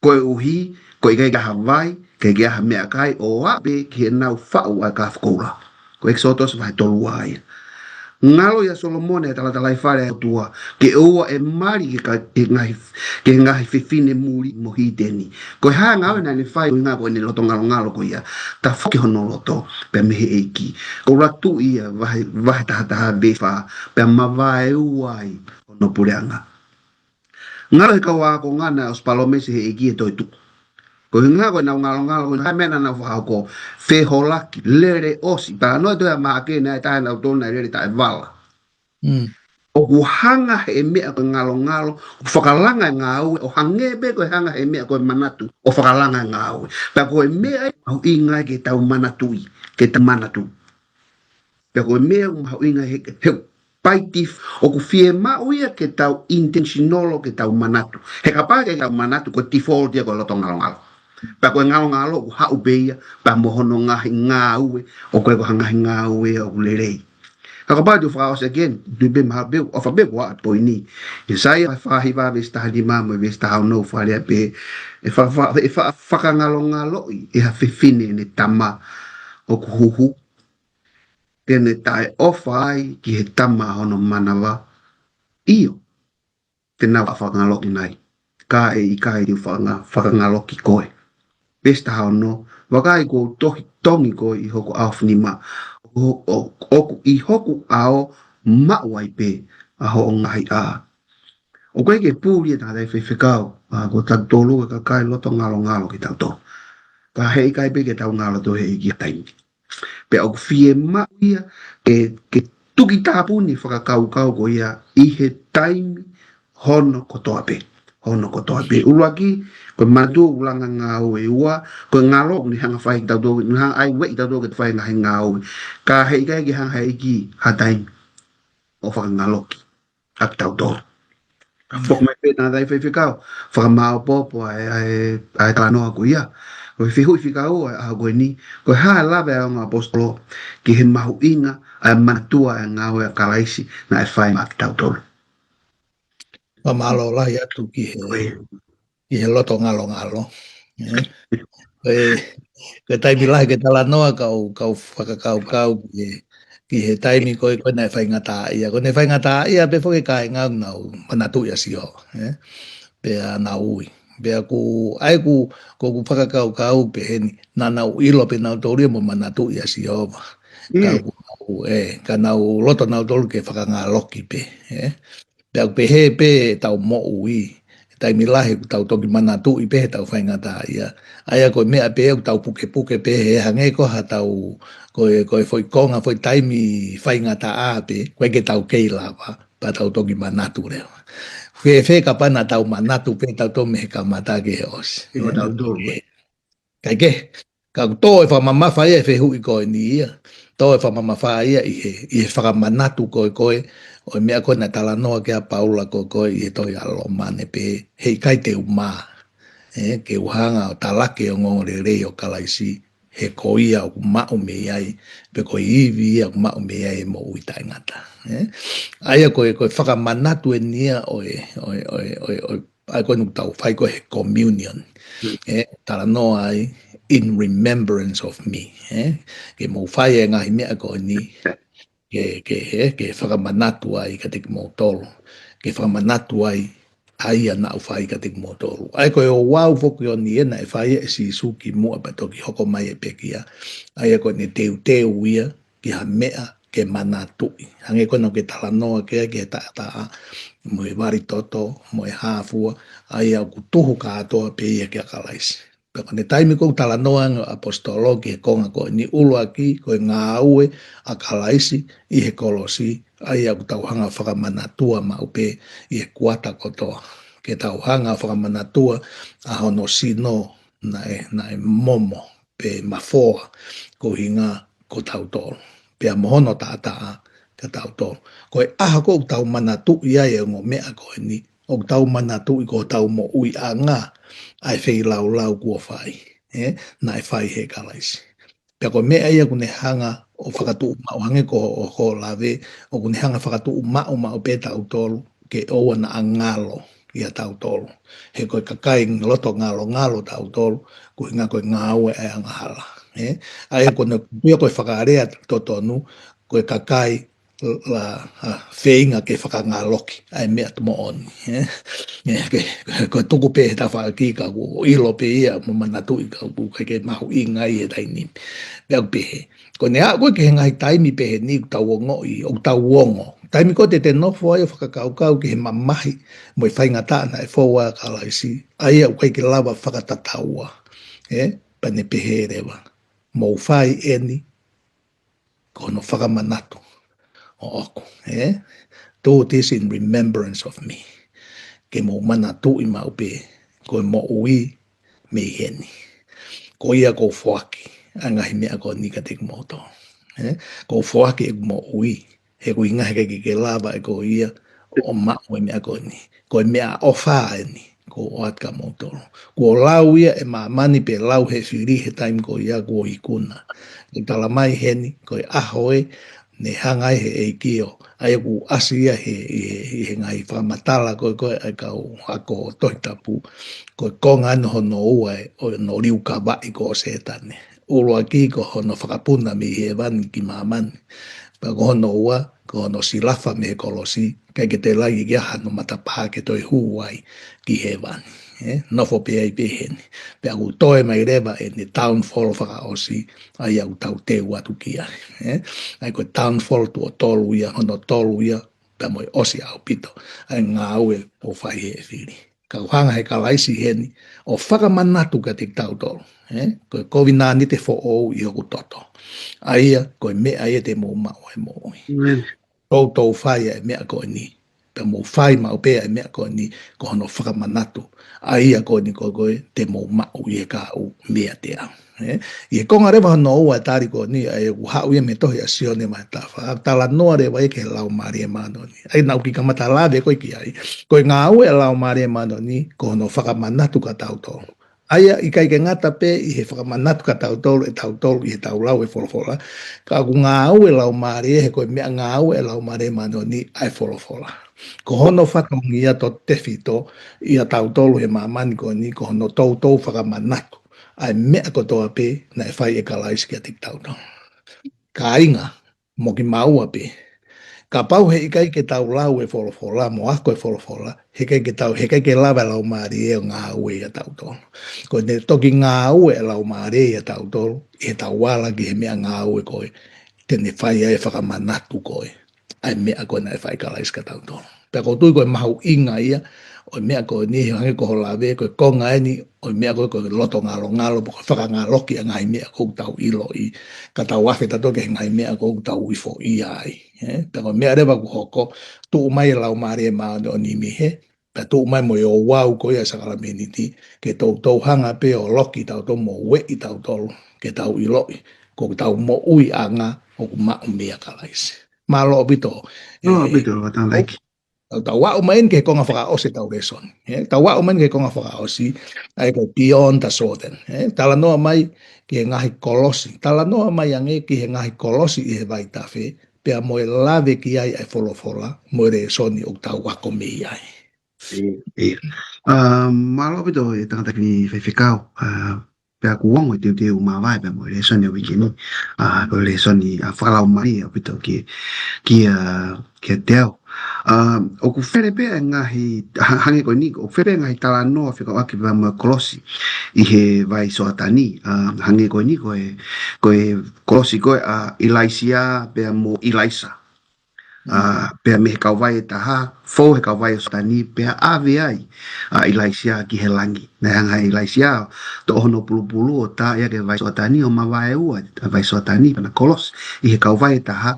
Koeʻuhi, ko e ʻikai ke ʻi ai ha vai, ʻikai ke ʻi ai ha meʻakai ʻo aʻu pē ki heʻenau faʻu ʻa e kalafi koula. Ko ʻEkisoto vahe tolu ua ia. Ngalo ʻia Solomone e talatalaifale ʻa e ʻOtua, ke ʻoua ʻe mali ki he ka-, ki he ngaahi, ki he ngaahi fefine muli mo hiteni. Ko e hā e ngāue naʻa ne fai ʻuhinga ko ʻene loto ngalongalo ko ia, tafoki hono loto, pea mei he ʻEiki. Ko Latu ia, vahe, vahe taha taha veesi fā, pea mavaeua ai hono puleʻanga. Ngalo he kau ākonga naʻe ʻosi palōmesi he ʻEiki e toetuʻu. Ko e ʻuhinga ko ʻenau ngalongalo, ko e hā e meʻa naʻa nau fakahoko, feholaki, lele ʻosi, talanoa ʻa Maʻake naʻe taha ʻenau tolu naʻe lele taʻevala. ʻOku hanga he meʻa ko e ngalongalo, ʻo fakalanga e ngāue, ʻo hangē pē ko e hanga he meʻa ko e manatu, ʻo fakalanga e ngāue. Pea ko e meʻa ia mahuʻinga ke tau manatuʻi, ke tau manatu. Pea ko e meʻa ʻoku mahuʻinga he, he by def-, ʻoku fiemaʻu ia ke tau intentional ke tau manatu. He kapau ʻikai ke tau manatu ko e default ia ko e loto ngalongalo. Pea ko e ngalongalo ʻoku haʻu pē ia, pea mo hono ngaahi ngāue, ʻoku ʻikai ko ha ngaahi ngāue ʻoku lelei. Ka kapau te u fakaʻosi again, tui pē mahalo pē, ʻofa pē kuo ʻa poini. ʻIsaia fā hiva veesi taha nima mo e veesi taha ono fakalea pē, ʻe fa-, fa-, ʻe fa-, fakangalongaloʻi ʻe ha fefine ʻene tama ʻoku huhu. Te ne taʻeʻofa ai ki he tama hono manava. ʻIo, te nau fakangaloʻi nai. Ka ʻe ʻikai te u fakanga-, fakangaloki koe. Veesi taha ono, vakai kuo u tohi tongi koe ʻi hoku ʻaofinima. ʻO, ʻo, ʻoku ʻi hoku ʻao maʻu ai pē ʻa hoʻo ngaahi ʻā. ʻOku ʻikai ke puli e tangataʻi faifekau, ʻa, ko tautolu e kakai loto ngalongalo kitautolu. Ka he ʻikai pē ke tau ngalo atu he ʻEiki ha taimi. Pea ʻoku fiemaʻu ia ke, ke tuki tāpuni fakakaukau ko ia ʻi he taimi hono kotoa pē. Hono kotoa pē. ʻUluaki, ko e manatu ʻoku langa ngāue. Ua, ko e ngalo ʻoku ne hanga fai kitautolu, ne hanga ʻai ueʻi kitautolu ke fai ngaahi ngāue. Ka he ʻikai ke hanga he ʻEiki ha taimi ʻo fakangaloki ʻa kitautolu. Foki mai pē tangataʻi faifekau, fakamāopoopo ʻa e, ʻa e, ʻa e talanoa ko ia. Ko e fehuʻi fika ua ʻa e ʻaho ko eni, ko e hā e lave ʻa e ongo ʻaposetolo ki he mahuʻinga ʻa e manatua ʻa e ngāue ʻa Kalaisi naʻe fai maʻa kitautolu. Fakamālō lahi atu ki he, ki he loto ngalongalo. ʻE, ko e, ko e taimi lahi ke talanoa kau, kau fakakaukau ki he, ki he taimi ko ē, ko ē naʻe faingataʻaʻia. Ko ʻene faingataʻaʻia pē foki kāinga ʻoku nau manatuʻi ʻa Sihova, ʻe? Pea nau ui. Pea ʻoku, ʻa ia ʻoku, ʻoku ou fakakaukau pē heni, naʻa nau ʻilo pē nautolu ia mo manatuʻi ʻa Sihova. Ka ʻoku, ʻoku, ʻe, ka nau loto nautolu ke fakangaloki pē, ʻe? Pea ʻoku pehē pē ʻetau moʻui, taimi lahi ʻoku tau toki manatuʻi pē heʻetau faingataʻaʻia. ʻA ia ko e meʻa pē ʻoku tau pukepuke pē he hangē ko haʻatau, ko e, ko e foʻi konga, foʻi taimi faingataʻa pē, ko e ke tau kei lava, pea tau toki manatu leva. Fēfē kapau naʻa tau manatu pē tautolu mei he kamata ki he ʻosi. ʻIo, tautolu. Kae kehe, ka ʻoku tō e fakamamafa ia e fehuʻi ko eni ia. Tō e fakamamafa ia ʻi he, ʻi he fakamanatu ko ē ko ē, ʻo e meʻa ko ē naʻe talanoa ki ai ʻa Paula ko ē ko ē ʻi he tohi ʻa Loma ne pehē, he ʻikai te u mā. ʻE, ke u hanga ʻo talaki e ongoongolelei ʻo Kalaisi, he ko ia ʻoku maʻu mei ai, pe ko e ivi ia ʻoku maʻu mei ai e moʻui taʻengata. ʻE, ʻa ia ko e, ko e fakamanatu eni ia ʻo e, ʻo e, ʻa ia ko ē ʻoku tau fai ko ē he communion. ʻE, talanoa ai, in remembrance of me. ʻE, ke mou fai e ngaahi meʻa ko eni, ke, ke, ʻe, ke fakamanatu ai kiate kimoutolu. Ke fakamanatu ai, ʻa ia naʻa ku fai kiate kimoutolu. ʻA ia ko e ouau foki ʻo eni ʻe naʻe fai ʻe Sīsū kimuʻa pea toki hoko mai e pekia. ʻA ia ko ʻene teuteu ia, ki ha meʻa ke manatuʻi. Hangē ko ena ʻoku ke talanoa ki ai, ki he taʻataʻa, mo e vali toto, mo e hā fua, ʻa ia ʻoku tuhu kātoa pē ia kia Kalaisi. Pea ko e taimi ʻoku talanoa ange ʻa e ʻaposetolo ki he konga ko eni, ʻuluaki, ko e ngāue ʻa Kalaisi ʻi he kolosi, ʻa ia ʻoku tau hanga ʻo fakamanatua maʻu pē ʻi he kuata kotoa. Ke tau hanga ʻo fakamanatua ʻa hono sino naʻe, naʻe momo pe mafoa ko hinga ko tautolu. Pea mo hono taʻataʻa kia tautolu. Ko e ʻaho ko ē ʻoku tau manatuʻi ai e ongo meʻa ko eni, ʻoku tau manatuʻi ko hotau moʻuiʻanga ʻa e feilaulau kuo fai, ē, naʻe fai he Kalaisi. Pea ko e meʻa ia ʻoku ne hanga ʻo fakatuʻumaʻu, hangē ko hoʻo lave, ʻoku ne hanga ʻo fakatuʻumaʻu maʻu pē tautolu ke ʻoua naʻa ngalo ʻia tautolu. He ko e kakai loto ngalongalo tautolu, ko hinga ko e ngāue ʻa e angahala. Ē? ʻA ia ko ena ʻoku pehē ko e fakalea totonu, ko e kakai la, a, feinga ke fakangaloki ʻa e meʻa moʻoni. Ē? Ē, ke, ko e tuku pē he tafaʻaki ka kuo ʻilo pē ia mo manatuʻi ka ʻoku ʻikai ke mahuʻinga ia he taimi ni. Pea ʻoku pehē. Ko ʻene aʻu ko ē ki he ngaahi taimi pehē ni ʻoku tau ongoʻi, ʻoku tau ongo. Taimi ko ē te te nofo ai ʻo fakakaukau ki he mamahi mo e faingataʻa naʻe fou ai ʻa Kalaisi, ʻa ia ʻoku ʻikai ke lava fakatataua. Ē, pea ne pehē leva, mou fai eni ko hono fakamanatu ʻoʻoku. Ē? Do this in remembrance of me. Ke mou manatuʻi maʻu pē ko e moʻui mei heni. Ko ia ʻoku ou foaki ʻa e ngaahi meʻa ko eni kiate kimoutolu. Ē? ʻOku ou foaki ʻeku moʻui, he ʻoku ʻikai ke ke lava ʻe koe ia ʻo maʻu e meʻa ko eni. Ko e meʻaʻofa eni kuo ʻoatu kia moutolu. Kuo lau ia ʻe māmani pe lau he fili he taimi ko ia kuo ikuna. Ke tala mai heni, ko e ʻaho ē, ne hanga ai he ʻEiki ʻo, ʻa ia ʻoku ʻasi ia he, ʻi he, ʻi he ngaahi fakamatala ko ē, ko ē ʻa e kau ako Tohi Tapu. Ko e konga ʻeni hono ua ē, ʻo hono liukavaʻi ko Sētane. ʻUluaki ko hono fakapuna mei hēvani ki māmani. Pea ko hono ua, ko hono silafa mei he kolosi, ʻikai ke toe ʻi ai ke ʻi ai hano matapā ke toe hū ai ki hēvani. Ē? Nofo pē ai pē heni. Pea ʻoku toe mai leva ʻene downfall fakaʻosi, ʻa ia ʻoku tau teu atu ki ai. Ē? ʻA ia ko e downfall tuʻo tolu ia, hono tolu ia, pea mo e ʻosi ʻaupito ʻa e ngāue ʻoku fai he fili. Ka ʻoku hanga he Kalaisi heni ʻo fakamanatu kiate kitautolu. Ē? Ko e kovinānite foʻou ʻi hoku toto. ʻA ia, ko e meʻa ia te mou maʻu ai moʻui. Amen. Toutou fai ʻa e meʻa ko eni. Pea mou fai maʻu pē ʻa e meʻa ko eni, ko hono fakamanatu ʻa ia ko eni ko ē te mou maʻu ʻi he kahaʻu meiate au. Ē? ʻI he konga leva hono ua ʻa e tali ko eni, ʻa ia ʻoku haʻu ia mei he tohi ʻa Sione vahe taha fā. Talanoa leva ia ki he Laumālie Māʻoniʻoni. ʻA ia naʻa ku kiʻi kamata lave ko ē ki ai. Ko e ngāue ʻa e Laumālie Māʻoniʻoni, ko hono fakamanatu kia tautolu. ʻA ia ʻikai ke ngata pē ʻi he fakamanatu kia tautolu ʻe tautolu ʻi heʻetau lau e folofola. Ka ʻoku ngāue e Laumālie, he ko e meʻangāue ʻa e Laumālie Māʻoniʻoni ʻa e folofola. Ko hono fatongia totonu tefito ʻia tautolu he māmani ko eni, ko hono toutou fakamanatu ʻa e meʻa kotoa pē naʻe fai ʻe Kalaisi kiate kitautolu. Kāinga, mo kimaua pē. Kapau he ʻikai ke tau lau e folofola, mo ako e folofola, he ʻikai ke tau, he ʻikai ke lava e Laumālie ʻo ngāue ʻia tautolu. Ko ʻene toki ngāue e Laumālie ʻia tautolu, ʻi heʻetau ala ki he meʻangāue ko ē, te ne fai ai e fakamanatu ko ē ʻa e meʻa ko ē naʻe fai ʻe Kalaisi kia tautolu. Pea ʻoku ou tui ko e mahuʻinga ia ʻo e meʻa ko eni, hangē ko hoʻo lave, ko e konga eni ʻo e meʻa ko ē, ko e loto ngalongalo, pe ko e fakangaloki ʻa e ngaahi meʻa ʻoku tau ʻiloʻi, ka tau afe tautolu ki he ngaahi meʻa ʻoku tau ifoʻia ai. Ē? Pea ko e meʻa leva ʻoku hoko, tuʻu mai e Laumālie Māʻoniʻoni mei hē, pea tuʻu mai mo e ouau ko ia ʻa e sākalamēniti, ke toutou hanga pē ʻo loki tautolu mo ueʻi tautolu, ke tau ʻiloʻi ko ʻetau moʻuiʻanga ʻoku maʻu meia Kalaisi. Mālō ʻaupito. Mālō ʻaupito, ʻe, Tangataʻeiki. Tau, tau aʻu mai eni ki he konga fakaʻosi ʻetau lēsoni. Ē, tau aʻu mai eni ki he konga fakaʻosi, ʻa ia ko e Beyond the Jordan. Ē, talanoa mai ki he ngaahi kolosi. Talanoa mai ange ki he ngaahi kolosi ʻi he vaitafe, pea mo e lave ki ai ʻa e folofola, mo e lēsoni ʻoku tau ako mei ai. ʻIo, ʻio. ʻA, mālō ʻaupito e tangataʻeiki faifekau. ʻA, pea ʻoku ongo e teuteu māvae pea mo e lēsoni ʻo e uike ni. ʻA, ko e lēsoni, ʻa, fakalaumālie ʻaupito ki, ki, ʻa, kiate au. ʻA, ʻoku fele pē ʻa e ngaahi, ha-, hangē ko eni, ʻoku fele pē ʻa e ngaahi talanoa fekauʻaki pea mo e kolosi ʻi he vai Soatani. ʻA, hangē ko eni ko e, ko e kolosi ko ē ʻa ʻIlaisiā pea mo ʻIlaisa. ʻA, pea mei he kauvai ʻe taha, fou he kauvai ʻo Soatani, pea ʻave ai ʻa ʻIlaisiā ki he langi. Naʻe hanga ʻe ʻIlaisiā ʻo toʻo hono pulupulu ʻo tā ia ki he vai Soatani ʻo mavaeua ʻa e vai Soatani, pea na kolosi ʻi he kauvai ʻe taha,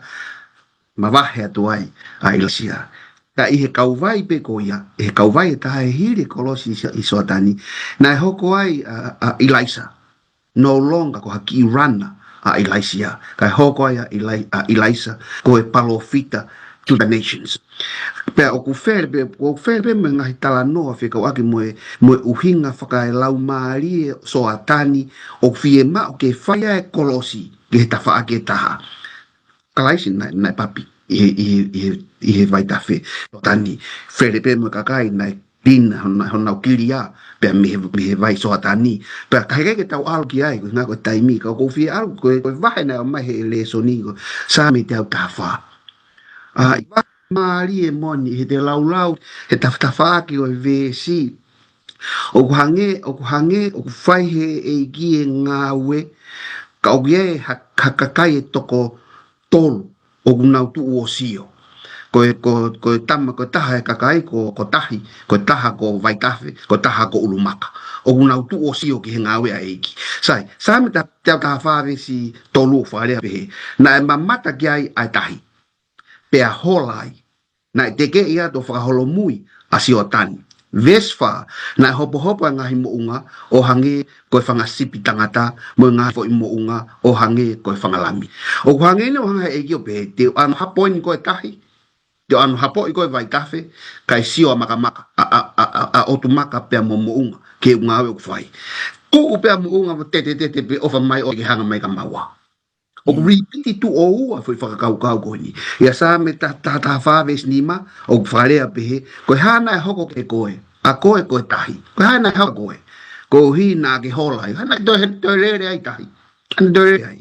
mavahe atu ai ʻa ʻIlaisiā. Ka ʻi he kauvai pē ko ia, ʻi he kauvai ʻe taha ʻi he hili e kolosi ʻi Sa-, ʻi Soatani, naʻe hoko ai ʻa, ʻa ʻIlaisa no longer ko ha kiʻi runner ʻa ʻIlaisiā, kae hoko ai ʻa ʻIlai-, ʻa ʻIlaisa ko e palōfita to the nations. Pea ʻoku fele pē, ʻoku fele pē mo e ngaahi talanoa fekauʻaki mo e, mo e ʻuhinga fakaelaumālie ʻo Soatani ʻoku fiemaʻu ke fai ai e kolosi ki he tafaʻaki ʻe taha. Kalaisi naʻe, naʻe papi ʻi he, ʻi he, ʻi he, ʻi he vaitafe Soatani. Fele pē mo e kakai naʻe pina hona, honau kilia pea mei he, mei he vai Soatani. Pea ka heʻikai ke tau ʻalu ki ai, ko e ʻuhinga ko e taimi, ka ʻoku ou fie ʻalu, ko e, ko e vahe naʻe ʻomai he lēsoni ko Saame teau taha fā. ʻA, ʻi he vahe mālie moʻoni, he te laulau he taf-, tafaʻaki ʻo e veesi. ʻOku hangē, ʻoku hangē, ʻoku fai he ʻEiki e ngāue, ka ʻoku ʻi ai ha, ha kakai ʻe toko tolu ʻoku nau tuʻu ʻo sio. Ko e, ko, ko e tama, ko e taha e kakai, ko, ko Tahi, ko e taha ko Vaitafe, ko e taha ko ʻUlumaka. ʻOku nau tuʻu ʻo sio ki he ngāue ʻa e ʻEiki. Sai, Saame ta-, teau taha fā veesi tolu ʻoku fakalea pehē: Naʻe mamata ki ai ʻa e Tahi, pea hola ai. Naʻe tekeʻi atu ʻo fakaholomui ʻa Soatani. Veesi fā: Naʻe hopohopo ʻa e ngaahi moʻunga ʻo hangē ko e fanga sipi tangata, mo e ngaahi foʻi moʻunga ʻo hangē ko e fanga lami. ʻOku hangē eni ʻoku hanga ʻe he ʻEiki ʻo pehē, te u ʻano hapoʻi koe Tahi, te u ʻano hapoʻi koe Vaitafe, kae sio ʻa Makamaka, ʻa, ʻa, ʻa, ʻa, ʻa ʻOtumaka pea mo Moʻunga ki he ngāue ʻoku fai. Kuʻu pē ʻa Moʻunga mo tetetete pē ʻofa mai ʻoe ke hanga mai kia maua. ʻOku repeat tuʻo ua foʻi fakakaukau ko eni. ʻIa Saame ta-, ta-, taha fā veesi nima, ʻoku fakalea pehē, ko e hā naʻe hoko kiate koe, ʻa koe ko e Tahi? Ko e hā naʻe hoko koe? Koeʻuhi naʻa ke hola ai. Hā naʻa ke toe, toe lele ai Tahi? Hā naʻa ke toe lele ai?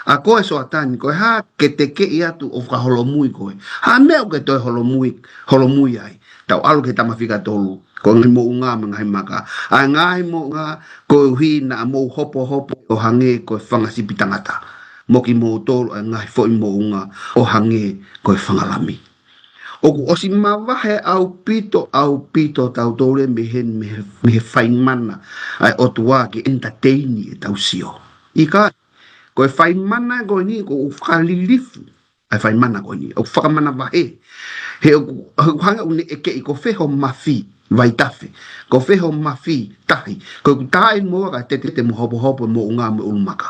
ʻA koe Soatani, ko e hā ke tekeʻi atu ʻo fakaholomui koe? Hā meʻa ʻoku ke toe holomui, holomui ai? Tau ʻalu ki he tama fika tolu. Ko e ngaahi moʻunga mo e ngaahi maka. ʻA e ngaahi moʻunga, koeʻuhi naʻa mou hopohopo ʻo hangē ko e fanga sipi tangata, mo kimoutolu ʻa e ngaahi foʻi moʻunga ʻo hangē ko e fanga lami. ʻOku ʻosi mavahe ʻaupito, ʻaupito tautolu mei he, mei he, mei he fai mana ʻa e ʻOtua ke entertain ʻetau sio. ʻIkai, ko e fai mana ko eni ʻoku fakalilifu ʻa e fai mana ko eni, ʻoku fakamanavahē. He ʻoku, ʻoku hanga ʻo ne ʻeke ʻi ko fē ho mafi Vaitafe, ko fē ho mafi Tahi, ko ʻeku tā eni mo ua kae tetetete mo hopohopo mo Moʻunga mo ʻUlumaka.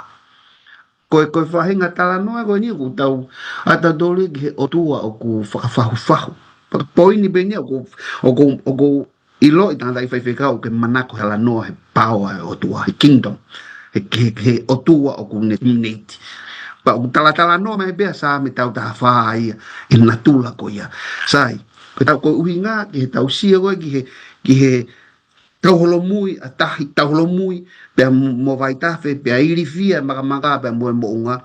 Ko e, ko e faʻahinga talanoa ko eni ʻoku tau ʻatā tole ki he ʻOtua ʻoku fakafahufahu. Pea ko e poini pē eni ʻoku, ʻoku, ʻoku ʻiloʻi tangataʻi faifekau ke manako he talanoa he power ʻo e ʻOtua, he kingdom, he, he, he ʻOtua ʻoku ne dominate. Pea ʻoku talatalanoa mai pē ʻa Saame teau taha fā ia ʻi he natula ko ia. Sai, ko ʻetau, ko e ʻuhinga ki heʻetau sio ko ē ki he, ki he tau holomui ʻa Tahi, tau holomui pea mo, mo Vaitafe, pea ilifia ʻa Makamaka pea mo e Moʻunga.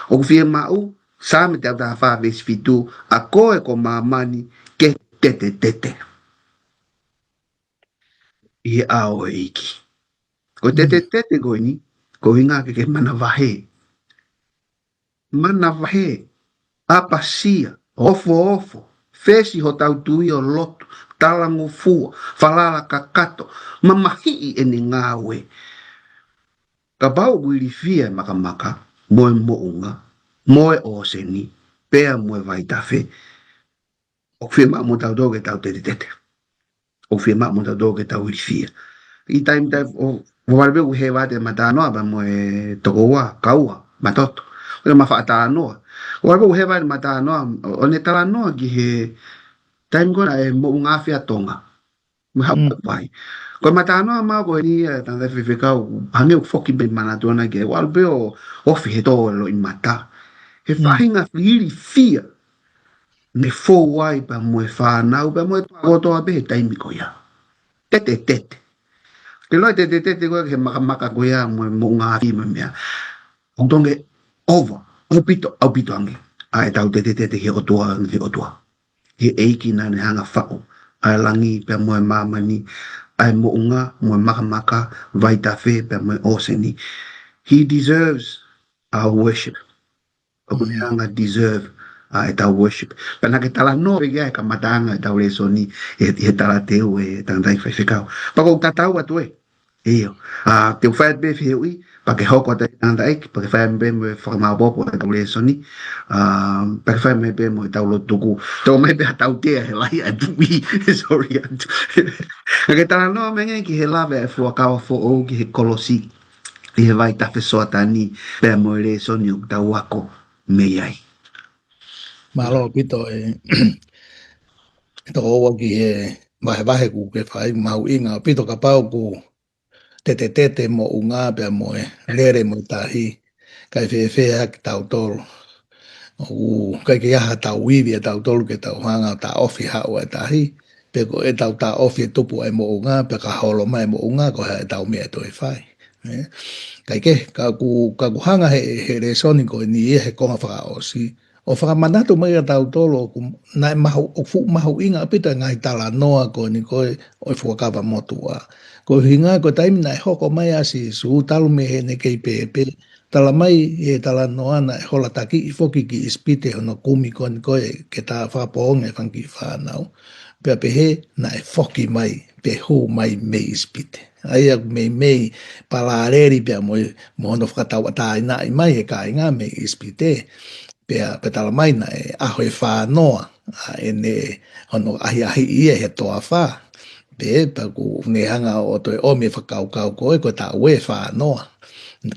ʻOku fiemaʻu, Saame teau taha fā veesi fitu, ʻa koe ko māmani ke tetetete ʻi he ʻao ʻo e ʻEiki. Ko e tetetete ko eni, ko e ʻuhinga ke ke manavahē. Manavahē, ʻapasia, ofoofo, fesi hotau tui ʻo lotu, talangofua, falala kakato, mamahiʻi ʻene ngāue. Kapau ʻoku ilifia ʻa Makamaka, mo e Moʻunga, mo e ʻōseni, pea mo e Vaitafe, ʻoku fiemaʻu mo tautolu ke tau tetetete. ʻOku fiemaʻu mo tautolu ke tau ilifia. ʻI he taimi, taimi ʻo, ʻo vale pē ʻoku hē vate matānoa pea mo e tokoua, Kaua Matoto. ʻO ne ma faʻa talanoa. ʻO vale pē ʻoku hē vate matānoa, ʻo ne talanoa ki he taimi ko ē naʻe Moʻunga Afi ʻa Tonga. Mo ha pai. Ko e matānoa mau ko eni ʻa e tangataʻi faifekau, hangē ʻoku foki pē manatu ʻana ki ai, ʻo ʻalu pē ʻo ofi he tō ʻo e loʻimata. He faʻahinga ilifia ne fou ai pea mo e fānau, pea mo e toa kotoa pē he taimi ko ia. Tetetete. Ke ʻilo e tetetete ko ē ki he Makamaka ko ia mo e Moʻunga Afi mo e meʻa. ʻOku totonu ke ʻova ʻaupito, ʻaupito ange ʻa ʻetau tetetete ki he ʻOtua, ki he ʻOtua. ki he ʻEiki naʻa ne hanga ʻo faʻu ʻa e langi pea mo e māmani, ʻa e moʻunga mo e makamaka, vaitafe pea mo e ʻōseni. He deserves our worship. ʻOku ne hanga ʻo deserve ʻa ʻetau worship. Pea naʻa ke talanoa pē ki ai he kamataʻanga ʻetau lēsoni, ʻi he, ʻi he talateu ʻa e tangataʻeiki faifekau. Pea ʻoku ou tatau atu ē. ʻIo. ʻA, te u fai pē fehuʻi, pea ke hoko atu e tangataʻeiki, pea ke fai pē mo e fakamāopoopo ʻetau lēsoni. ʻA, pea ke fai mai pē mo ʻetau lotu tuku. Tau mai pē ha tautea he lahi ʻa e puʻi. Sorry atu. Naʻa ke talanoa mai ange ki he lave ʻa e fuakava foʻou ki he kolosi, ʻi he vaitafe Soatani, pea mo e lēsoni ʻoku tau ako mei ai. Mālō ʻaupito e, e tokoua ki he vahevahe kuo ke fai, mahuʻinga ʻaupito kapau ʻoku tetetete moʻunga pea mo e lele mo e tahi, kae fēfē ʻa kitautolu. ʻOku ʻikai ke ʻi ai haʻatau ivi ʻatautolu ke tau hanga ʻo taʻofi haʻu ʻa e tahi, pe ko ʻetau taʻofi e tupu ʻa e moʻunga, pea ka holo mai e moʻunga, ko e hā ʻetau meʻa ʻe toe fai. Ē? Kae kehe, ka ʻoku, ka ʻoku hanga he, he lēsoni ko eni ʻi he konga fakaʻosi, ʻo fakamanatu mai kiate kitautolu ʻoku naʻe mahu, ʻoku fuʻu mahuʻinga ʻaupito e ngaahi talanoa ko eni ko ē ʻo e fuakava motuʻa. Ko e ʻuhinga ko e taimi naʻe hoko mai ʻa Sīsū talu mei heʻene kei pēpē, tala mai ʻe he talanoa naʻe hola takiʻi foki ki ʻIsipite hono kumi ko eni ko ē ke tā fakapoongi e fanga kiʻi fānau. Pea pehē naʻe foki mai, pe hū mai mei ʻIsipite. ʻA ia ʻoku meimei palāleli pea mo e, mo hono fakatauʻatāinaʻi mai he kāinga mei ʻIsipite. Pea, pea tala mai naʻe ʻaho ʻe fā noa ʻa ʻene hono ʻahiʻahiʻi ia he toafa. Pea, pea ʻoku ne hanga ʻo toe ʻomi e fakakaukau ko ē, ko e taʻu ʻe fā noa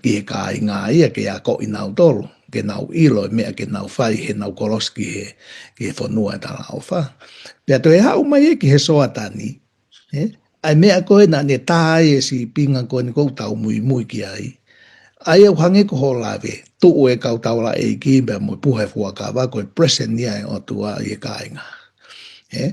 ki he kāinga ia ke akoʻi kinautolu, ke nau ʻilo e meʻa ke nau fai heʻenau kolosi ki he, ki he fonua ʻo e talaʻofa. Pea toe haʻu mai ia ki he Soatani, ē? ʻA e meʻa ko ē naʻa ne tā ai e sīpinga ko eni ʻoku tau muimui ki ai. ʻA ia ʻoku hangē ko hoʻo lave, tuʻu e kau taulaʻeiki pea mo e puha e fuakava ko e present ia ʻa e ʻOtua ʻi he kāinga. Ē?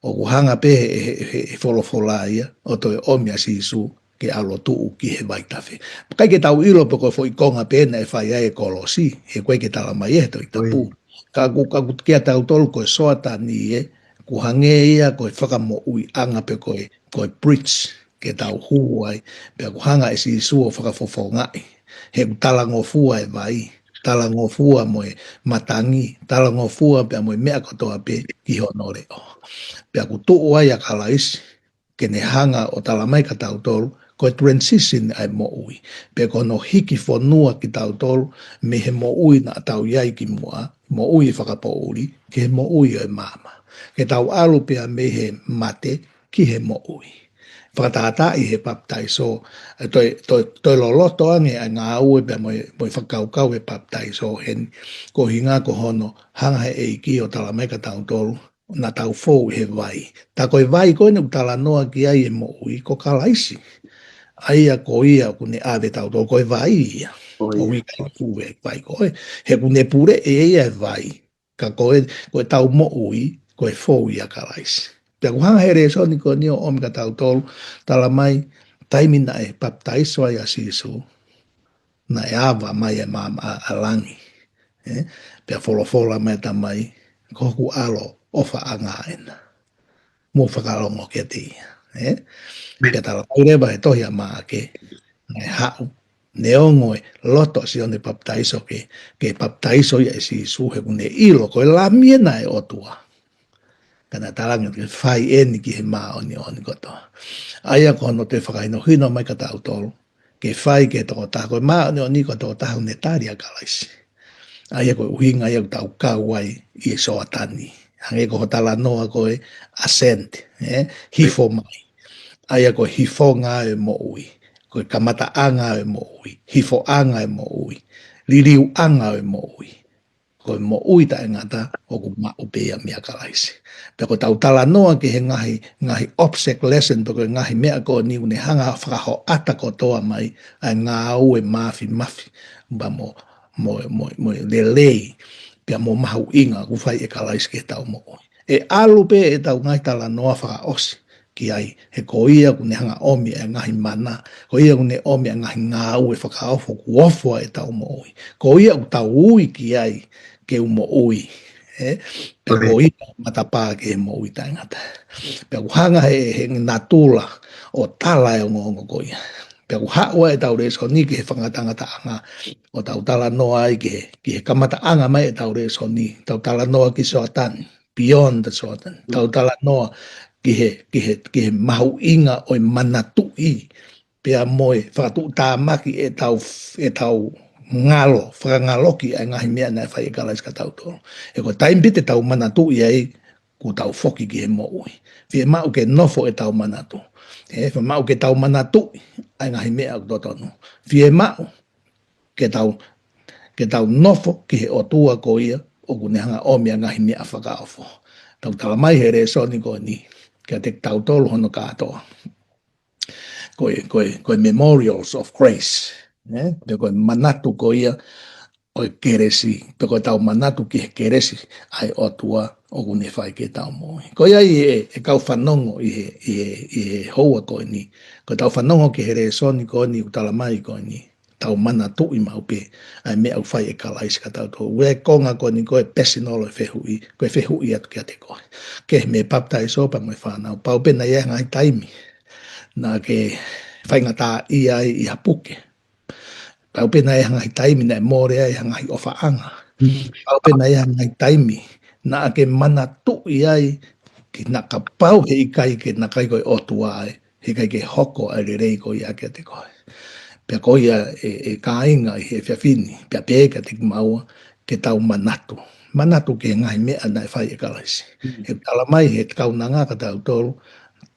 ʻOku hanga pē he, he, he, he folofola ia ʻo toe ʻomi ʻa Sīsū ke ʻalu ʻo tuʻu ki he vaitafe. ʻIkai ke tau ʻilo pe ko e foʻi konga pē naʻe fai ai e kolosi, he ʻoku ʻikai ke tala mai ʻe he Tohi Tapu. Ka ʻoku, ka ʻoku kiate kitautolu ko e Soatani ē, ʻoku hangē ia ko e fakamoʻuiʻanga pe ko e, ko e bridge ke tau hū ai, pea ʻoku hanga ʻe Sīsū ʻo fakafofongaʻi. He ʻoku talangofua e vai, talangofua mo e matangi, talangofua pea mo e meʻa kotoa pē ki hono leʻo. Pea ʻoku tuʻu ai ʻa Kalaisi, ke ne hanga ʻo tala mai kiate kitautolu, ko e transition ʻa e moʻui. Pe ko hono hiki fonua kitautolu, mei he moʻui naʻa tau ʻi ai kimuʻa, moʻui fakapoʻuli, ki he moʻui ʻo e maama. Ke tau ʻalu pea mei he mate, ki he moʻui. Fakatātaaʻi he papitaiso, ʻe toe, toe, toe loloto ange ʻa e ngāue pea mo e, mo e fakakaukau e papitaiso heni, ko e ʻuhinga ko hono hanga he ʻEiki ʻo tala mai kiate kitautolu, naʻa tau fou he vai. Tā ko e vai ko eni ʻoku talanoa ki ai e moʻui ko Kalaisi. ʻA ia ko ia ʻoku ne ʻave kitautolu ko e vai ia. ʻOku ʻikai ke fuʻu e vai ko ē. He ʻoku ne puleʻi ʻe ia e vai. Ka ko e, ko ʻetau moʻui, ko e fou ʻia Kalaisi. Pea ʻoku hanga he lēsoni ko eni ʻo ʻomi kiate kitautolu, tala mai, taimi naʻe papitaiso ai ʻa Sīsū, naʻe ava mai e maama ʻa, ʻa langi. Ē? Pea folofola mai e Tamai, ko hoku ʻAlo ʻofaʻanga ena. Mou fakalongo kiate ia. Ē? Pea tala mai leva he tohi ʻa Maʻake, naʻe haʻu, neongo e loto ʻa Sione Papitaiso ke, ke papitaiso ia ʻe Sīsū he ʻoku ne ʻilo ko e Lami ena ʻa e ʻOtua. Ka naʻe talaange ke fai eni ki he māʻoniʻoni kotoa. ʻA ia ko hono toe fakahinohino mai kiate kitautolu, ke fai ki he tokotaha, ko e māʻoniʻoni ko e tokotaha ʻoku ne tali ʻa Kalaisi. ʻA ia ko e ʻuhinga ia ʻoku tau kau ai ʻi he Soatani. Hangē ko hoʻo talanoa ko e ascend, ē? Hifo mai. ʻA ia ko e hifonga ʻo e moʻui. Ko e kamataʻanga ʻo e moʻui. Hifoʻanga ʻo e moʻui. Liliuʻanga ʻo e moʻui. Ko e moʻui taʻengata ʻoku maʻu pē ia meia Kalaisi. Pea ko ʻetau talanoa ki he ngaahi, ngaahi object lesson, pe ko e ngaahi meʻa ko eni ʻoku ne hanga fakahoʻata kotoa mai ʻa e ngāue māfimafi, pea mo, mo, mo, mo lelei, pea mo mahuʻinga ʻoku fai ʻe Kalaisi ki heʻetau moʻui. ʻE ʻalu pē ʻetau ngaahi talanoa fakaʻosi ki ai, he ko ia ʻoku ne hanga ʻomi e ngaahi mana, ko ia ʻoku ne ʻomi e ngaahi ngāue fakaofo ʻoku ofo ai ʻetau moʻui. Ko ia ʻoku tau ui ki ai ke u moʻui. ē? Pea ko ia matapā ki he moʻui taʻengata. Pea ʻoku hanga he, he natula ʻo tala e ongoongo ko ia. Pea ʻoku haʻu ai ʻetau lēsoni ki he fakangatangataʻanga ʻo tau talanoa ai ki he, ki he kamataʻanga mai ʻetau lēsoni, tau talanoa ki Soatani, beyond the Soatani. Tau talanoa ki he, ki he, ki he mahuʻinga ʻo e manatuʻi pea mo e fakatuʻutāmaki ʻetau, ʻetau ngalo, fakangaloki ʻa e ngaahi meʻa naʻe fai ʻe Kalaisi kia tautolu. He ko e taimi pē te tau manatuʻi ai, kuo tau foki ki he moʻui. Fiemaʻu ke nofo ʻetau manatu. He fiemaʻu ke tau manatuʻi ʻa e ngaahi meʻa ʻoku totonu. Fiemaʻu ke tau, ke tau nofo ki he ʻOtua ko ia ʻoku ne hanga ʻomi ʻa e ngaahi meʻa fakaofo. Tau tala mai he lēsoni ko eni kiate kitautolu hono kātoa. Ko e, ko e, ko e memorials of grace, ē? Pe ko e manatu ko ia ʻo e kelesi, pe ko ʻetau manatu ki he kelesi ʻa e ʻOtua ʻoku ne fai ki heʻetau moʻui. Ko ia ai e, e kau fanongo ʻi he, ʻi he, ʻi he houa ko eni, ko ʻetau fanongo ki he lēsoni ko eni, ʻoku tala mai ko eni, tau manatuʻi maʻu pē ʻa e meʻa ʻoku fai ʻe Kalaisi kia tautolu. Ue konga ko eni ko e personal e fehuʻi, ko e fehuʻi atu kiate koe. Ke me papitaiso pea mo e fānau, pau pē naʻa ʻi ai ha ngaahi taimi naʻa ke faingataʻaʻia ai ʻi ha puke. Pau pē naʻa ʻi ai ha ngaahi taimi naʻe mole ai ha ngaahi ʻofaʻanga. Pau pē naʻa ʻi ai ha ngaahi taimi naʻa ke manatuʻi ai ki na kapau he ʻikai ke na kai ko e ʻOtua ai, he ʻikai ke hoko ʻa e lelei ko ia kiate koe. Pea ko ia e, e kāinga ʻi he efiafi ni, pea pehē kiate kimaua ke tau manatu. Manatu ki he ngaahi meʻa naʻe fai ʻe Kalaisi. He tala mai he kaunanga kia tautolu,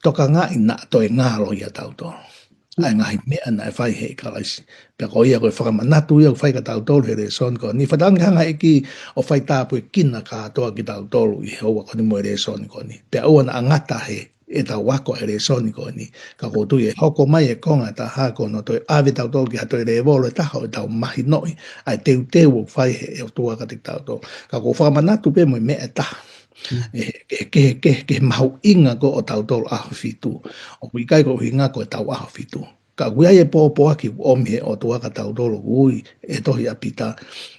tokangaʻi naʻa toe ngalo ia tautolu ʻa e ngaahi meʻa naʻe fai ʻe Kalaisi. Pea ko ia ko e fakamanatu ia ʻoku fai kia tautolu he lēsoni ko eni. Fakatauange hanga ʻe he ʻEiki ʻo fai tāpuekina kātoa kia tautolu ʻi he houa ko eni mo e lēsoni ko eni. Pea ʻoua naʻa ngata he ʻetau ako e lēsoni ko eni. Ka ʻoku ou tui ʻe hoko mai e konga ʻe taha ko hono toe ʻave tautolu ki ha toe lēvolo ʻe taha ʻo ʻetau mahinoʻi ʻa e teuteu ʻoku fai ʻe he ʻOtua kiate tautolu. Ka ʻoku ou fakamanatu pē mo e meʻa ʻe taha. ʻE, ke, ke, ke, ke mahuʻinga ko ʻo tautolu ʻaho fitu. ʻOku ʻikai ko e ʻuhinga ko ʻetau ʻaho fitu. Ka ʻoku ʻi ai e pōpoaki ʻoku ʻomi he ʻOtua kia tautolu ʻoku ui ʻe he tohi ʻa Pita,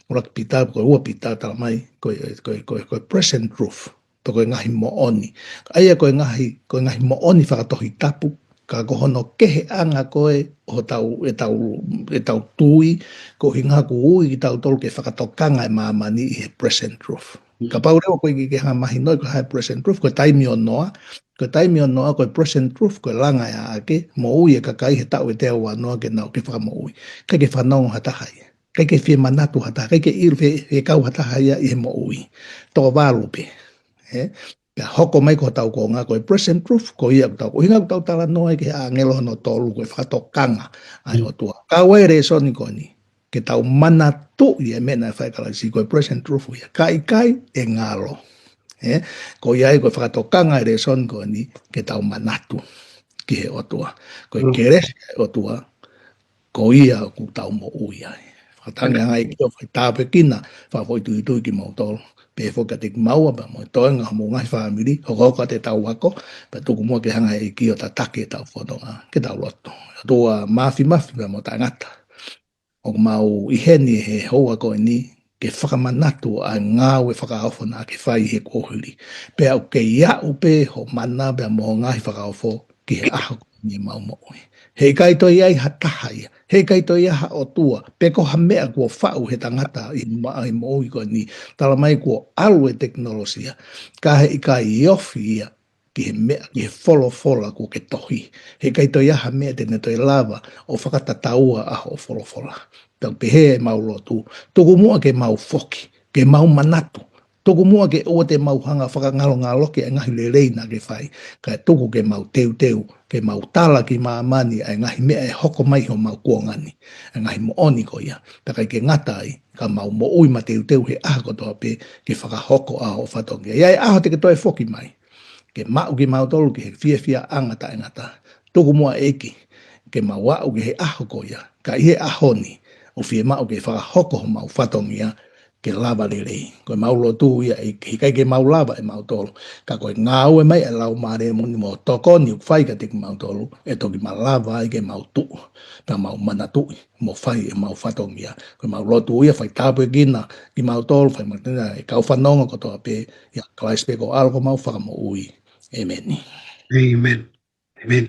ʻuluaki Pita, ko e ua Pita tala mai, ko e, ko e, ko e, ko e present truth. Pe ko e ngaahi moʻoni. ʻA ia ko e ngaahi, ko e ngaahi moʻoni fakatohitapu, ka ko hono keheʻanga ko ē ʻo hotau, ʻetau, ʻetau tui, ko e ʻuhinga ʻoku ui kitautolu ke fakatokanga e māmani ʻi he present truth. Kapau leva ʻoku ʻikai ke ke hanga mahinoʻi ko e hā e present truth, ko e taimi ʻo Noa, ko e taimi ʻo Noa, ko e present truth, ko e langa e ʻaʻake, moʻui e kakai he taʻu ʻe teau ua noa ke nau ke fakamoʻui. ʻIkai ke fanongo ha taha ia. ʻIkai ke fie manatu ha taha, ʻikai ke ʻilo fie, fie kau ha taha ia ʻi he moʻui. Toko valu pē. Ē? Pea hoko mai ko hotau konga, ko e present truth, ko ia ʻoku tau, ko e ʻuhinga ʻoku tau talanoa ai ki he ʻāngelo hono tolu, ko e fakatokanga ʻa e ʻOtua. Ka ʻoku ʻi ai e lēsoni ko eni, ke tau manatuʻi e meʻa naʻe fai ʻe Kalaisi, ko e present truth ia. Ka ʻikai ʻe ngalo. Ē? Ko ia ai ko e fakatokanga e lēsoni ko eni, ke tau manatu ki he ʻOtua. Ko e kelesi ʻa e ʻOtua, ko ia ʻoku tau moʻui ai. Fakatauange hanga ʻe he ʻEiki ʻo fai tāpuekina, fakafoʻituitui kimoutolu. Pehē foki kiate kimaua, pea mo e toenga homou ngaahi fāmili, hokohoko atu ʻetau ako, pea tuku muʻa ke hanga ʻe he ʻEiki ʻo tataki ʻetau fononga, ke tau lotu. ʻOtua Māfimafi pea mo Taʻengata, ʻoku mau ʻi heni he houa ko eni, ke fakamanatu ʻa e ngāue fakaofo naʻa ke fai he kuohili. Pea ʻoku kei aʻu pē ho mana pea mo ho ngaahi fakaofo ki he ʻaho ko eni ʻemau moʻui. He ʻikai toe ʻi ai ha taha ia. He ʻikai toe ʻi ai ha ʻOtua. Pe ko ha meʻa kuo faʻu he tangata ʻi ma-, ʻi moʻui ko eni. Tala mai kuo ʻalu e tekinolosia. Ka he ʻikai ofi ia ki he meʻa, ki he folofola kuo ke tohi. He ʻikai toe ʻi ai ha meʻa te ne toe lava ʻo fakatataua ʻa hoʻo folofola. Tau pehē ʻemau lotu, tuku muʻa ke mau foki, ke mau manatu. Tuku muʻa ke ʻoua te mau hanga fakangalongaloki e ngaahi lelei naʻa ke fai. Kae tuku ke mau teuteu, ke mau tala ki māmani ʻa e ngaahi meʻa ʻe hoko mai ʻi homau kuonga ni. ʻA e ngaahi moʻoni ko ia. Pea ʻikai ke ngata ai, ka mau moʻui mateuteu he ʻaho kotoa pē ke fakahoko ʻa hoʻo fatongia. ʻI ai e ʻaho te ke toe foki mai. Ke maʻu kimautolu ki he fiefiaʻanga taʻengata. Tuku muʻa ʻEiki, ke mau aʻu ki he ʻaho ko ia. Ka ʻi he ʻaho ni, ʻoku fiemaʻu ke fakahoko homau fatongia, ke lava lelei. Ko ʻemau lotu ia ʻEiki, ʻikai ke mau lava ʻe mautolu, ka ko e ngāue mai ʻa e Laumālie Māʻoniʻoni mo e tokoni ʻoku fai kiate kimautolu, ʻe toki malava ai ke mau tuʻu, pea mau manatuʻi mo fai ʻemau fatongia. Ko ʻemau lotu ia, fai tāpuekina kimautolu, fai manatuʻi ʻa e kau fanongo kotoa pē, ʻia Kalaisi pē ko ho ʻAlo ko homau Fakamoʻui. ʻĒmeni. ʻĒmeni. ʻĒmeni.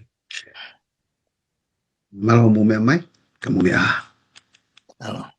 Mālō hoʻomou meʻa mai, ka mou meʻa ā. Mālō.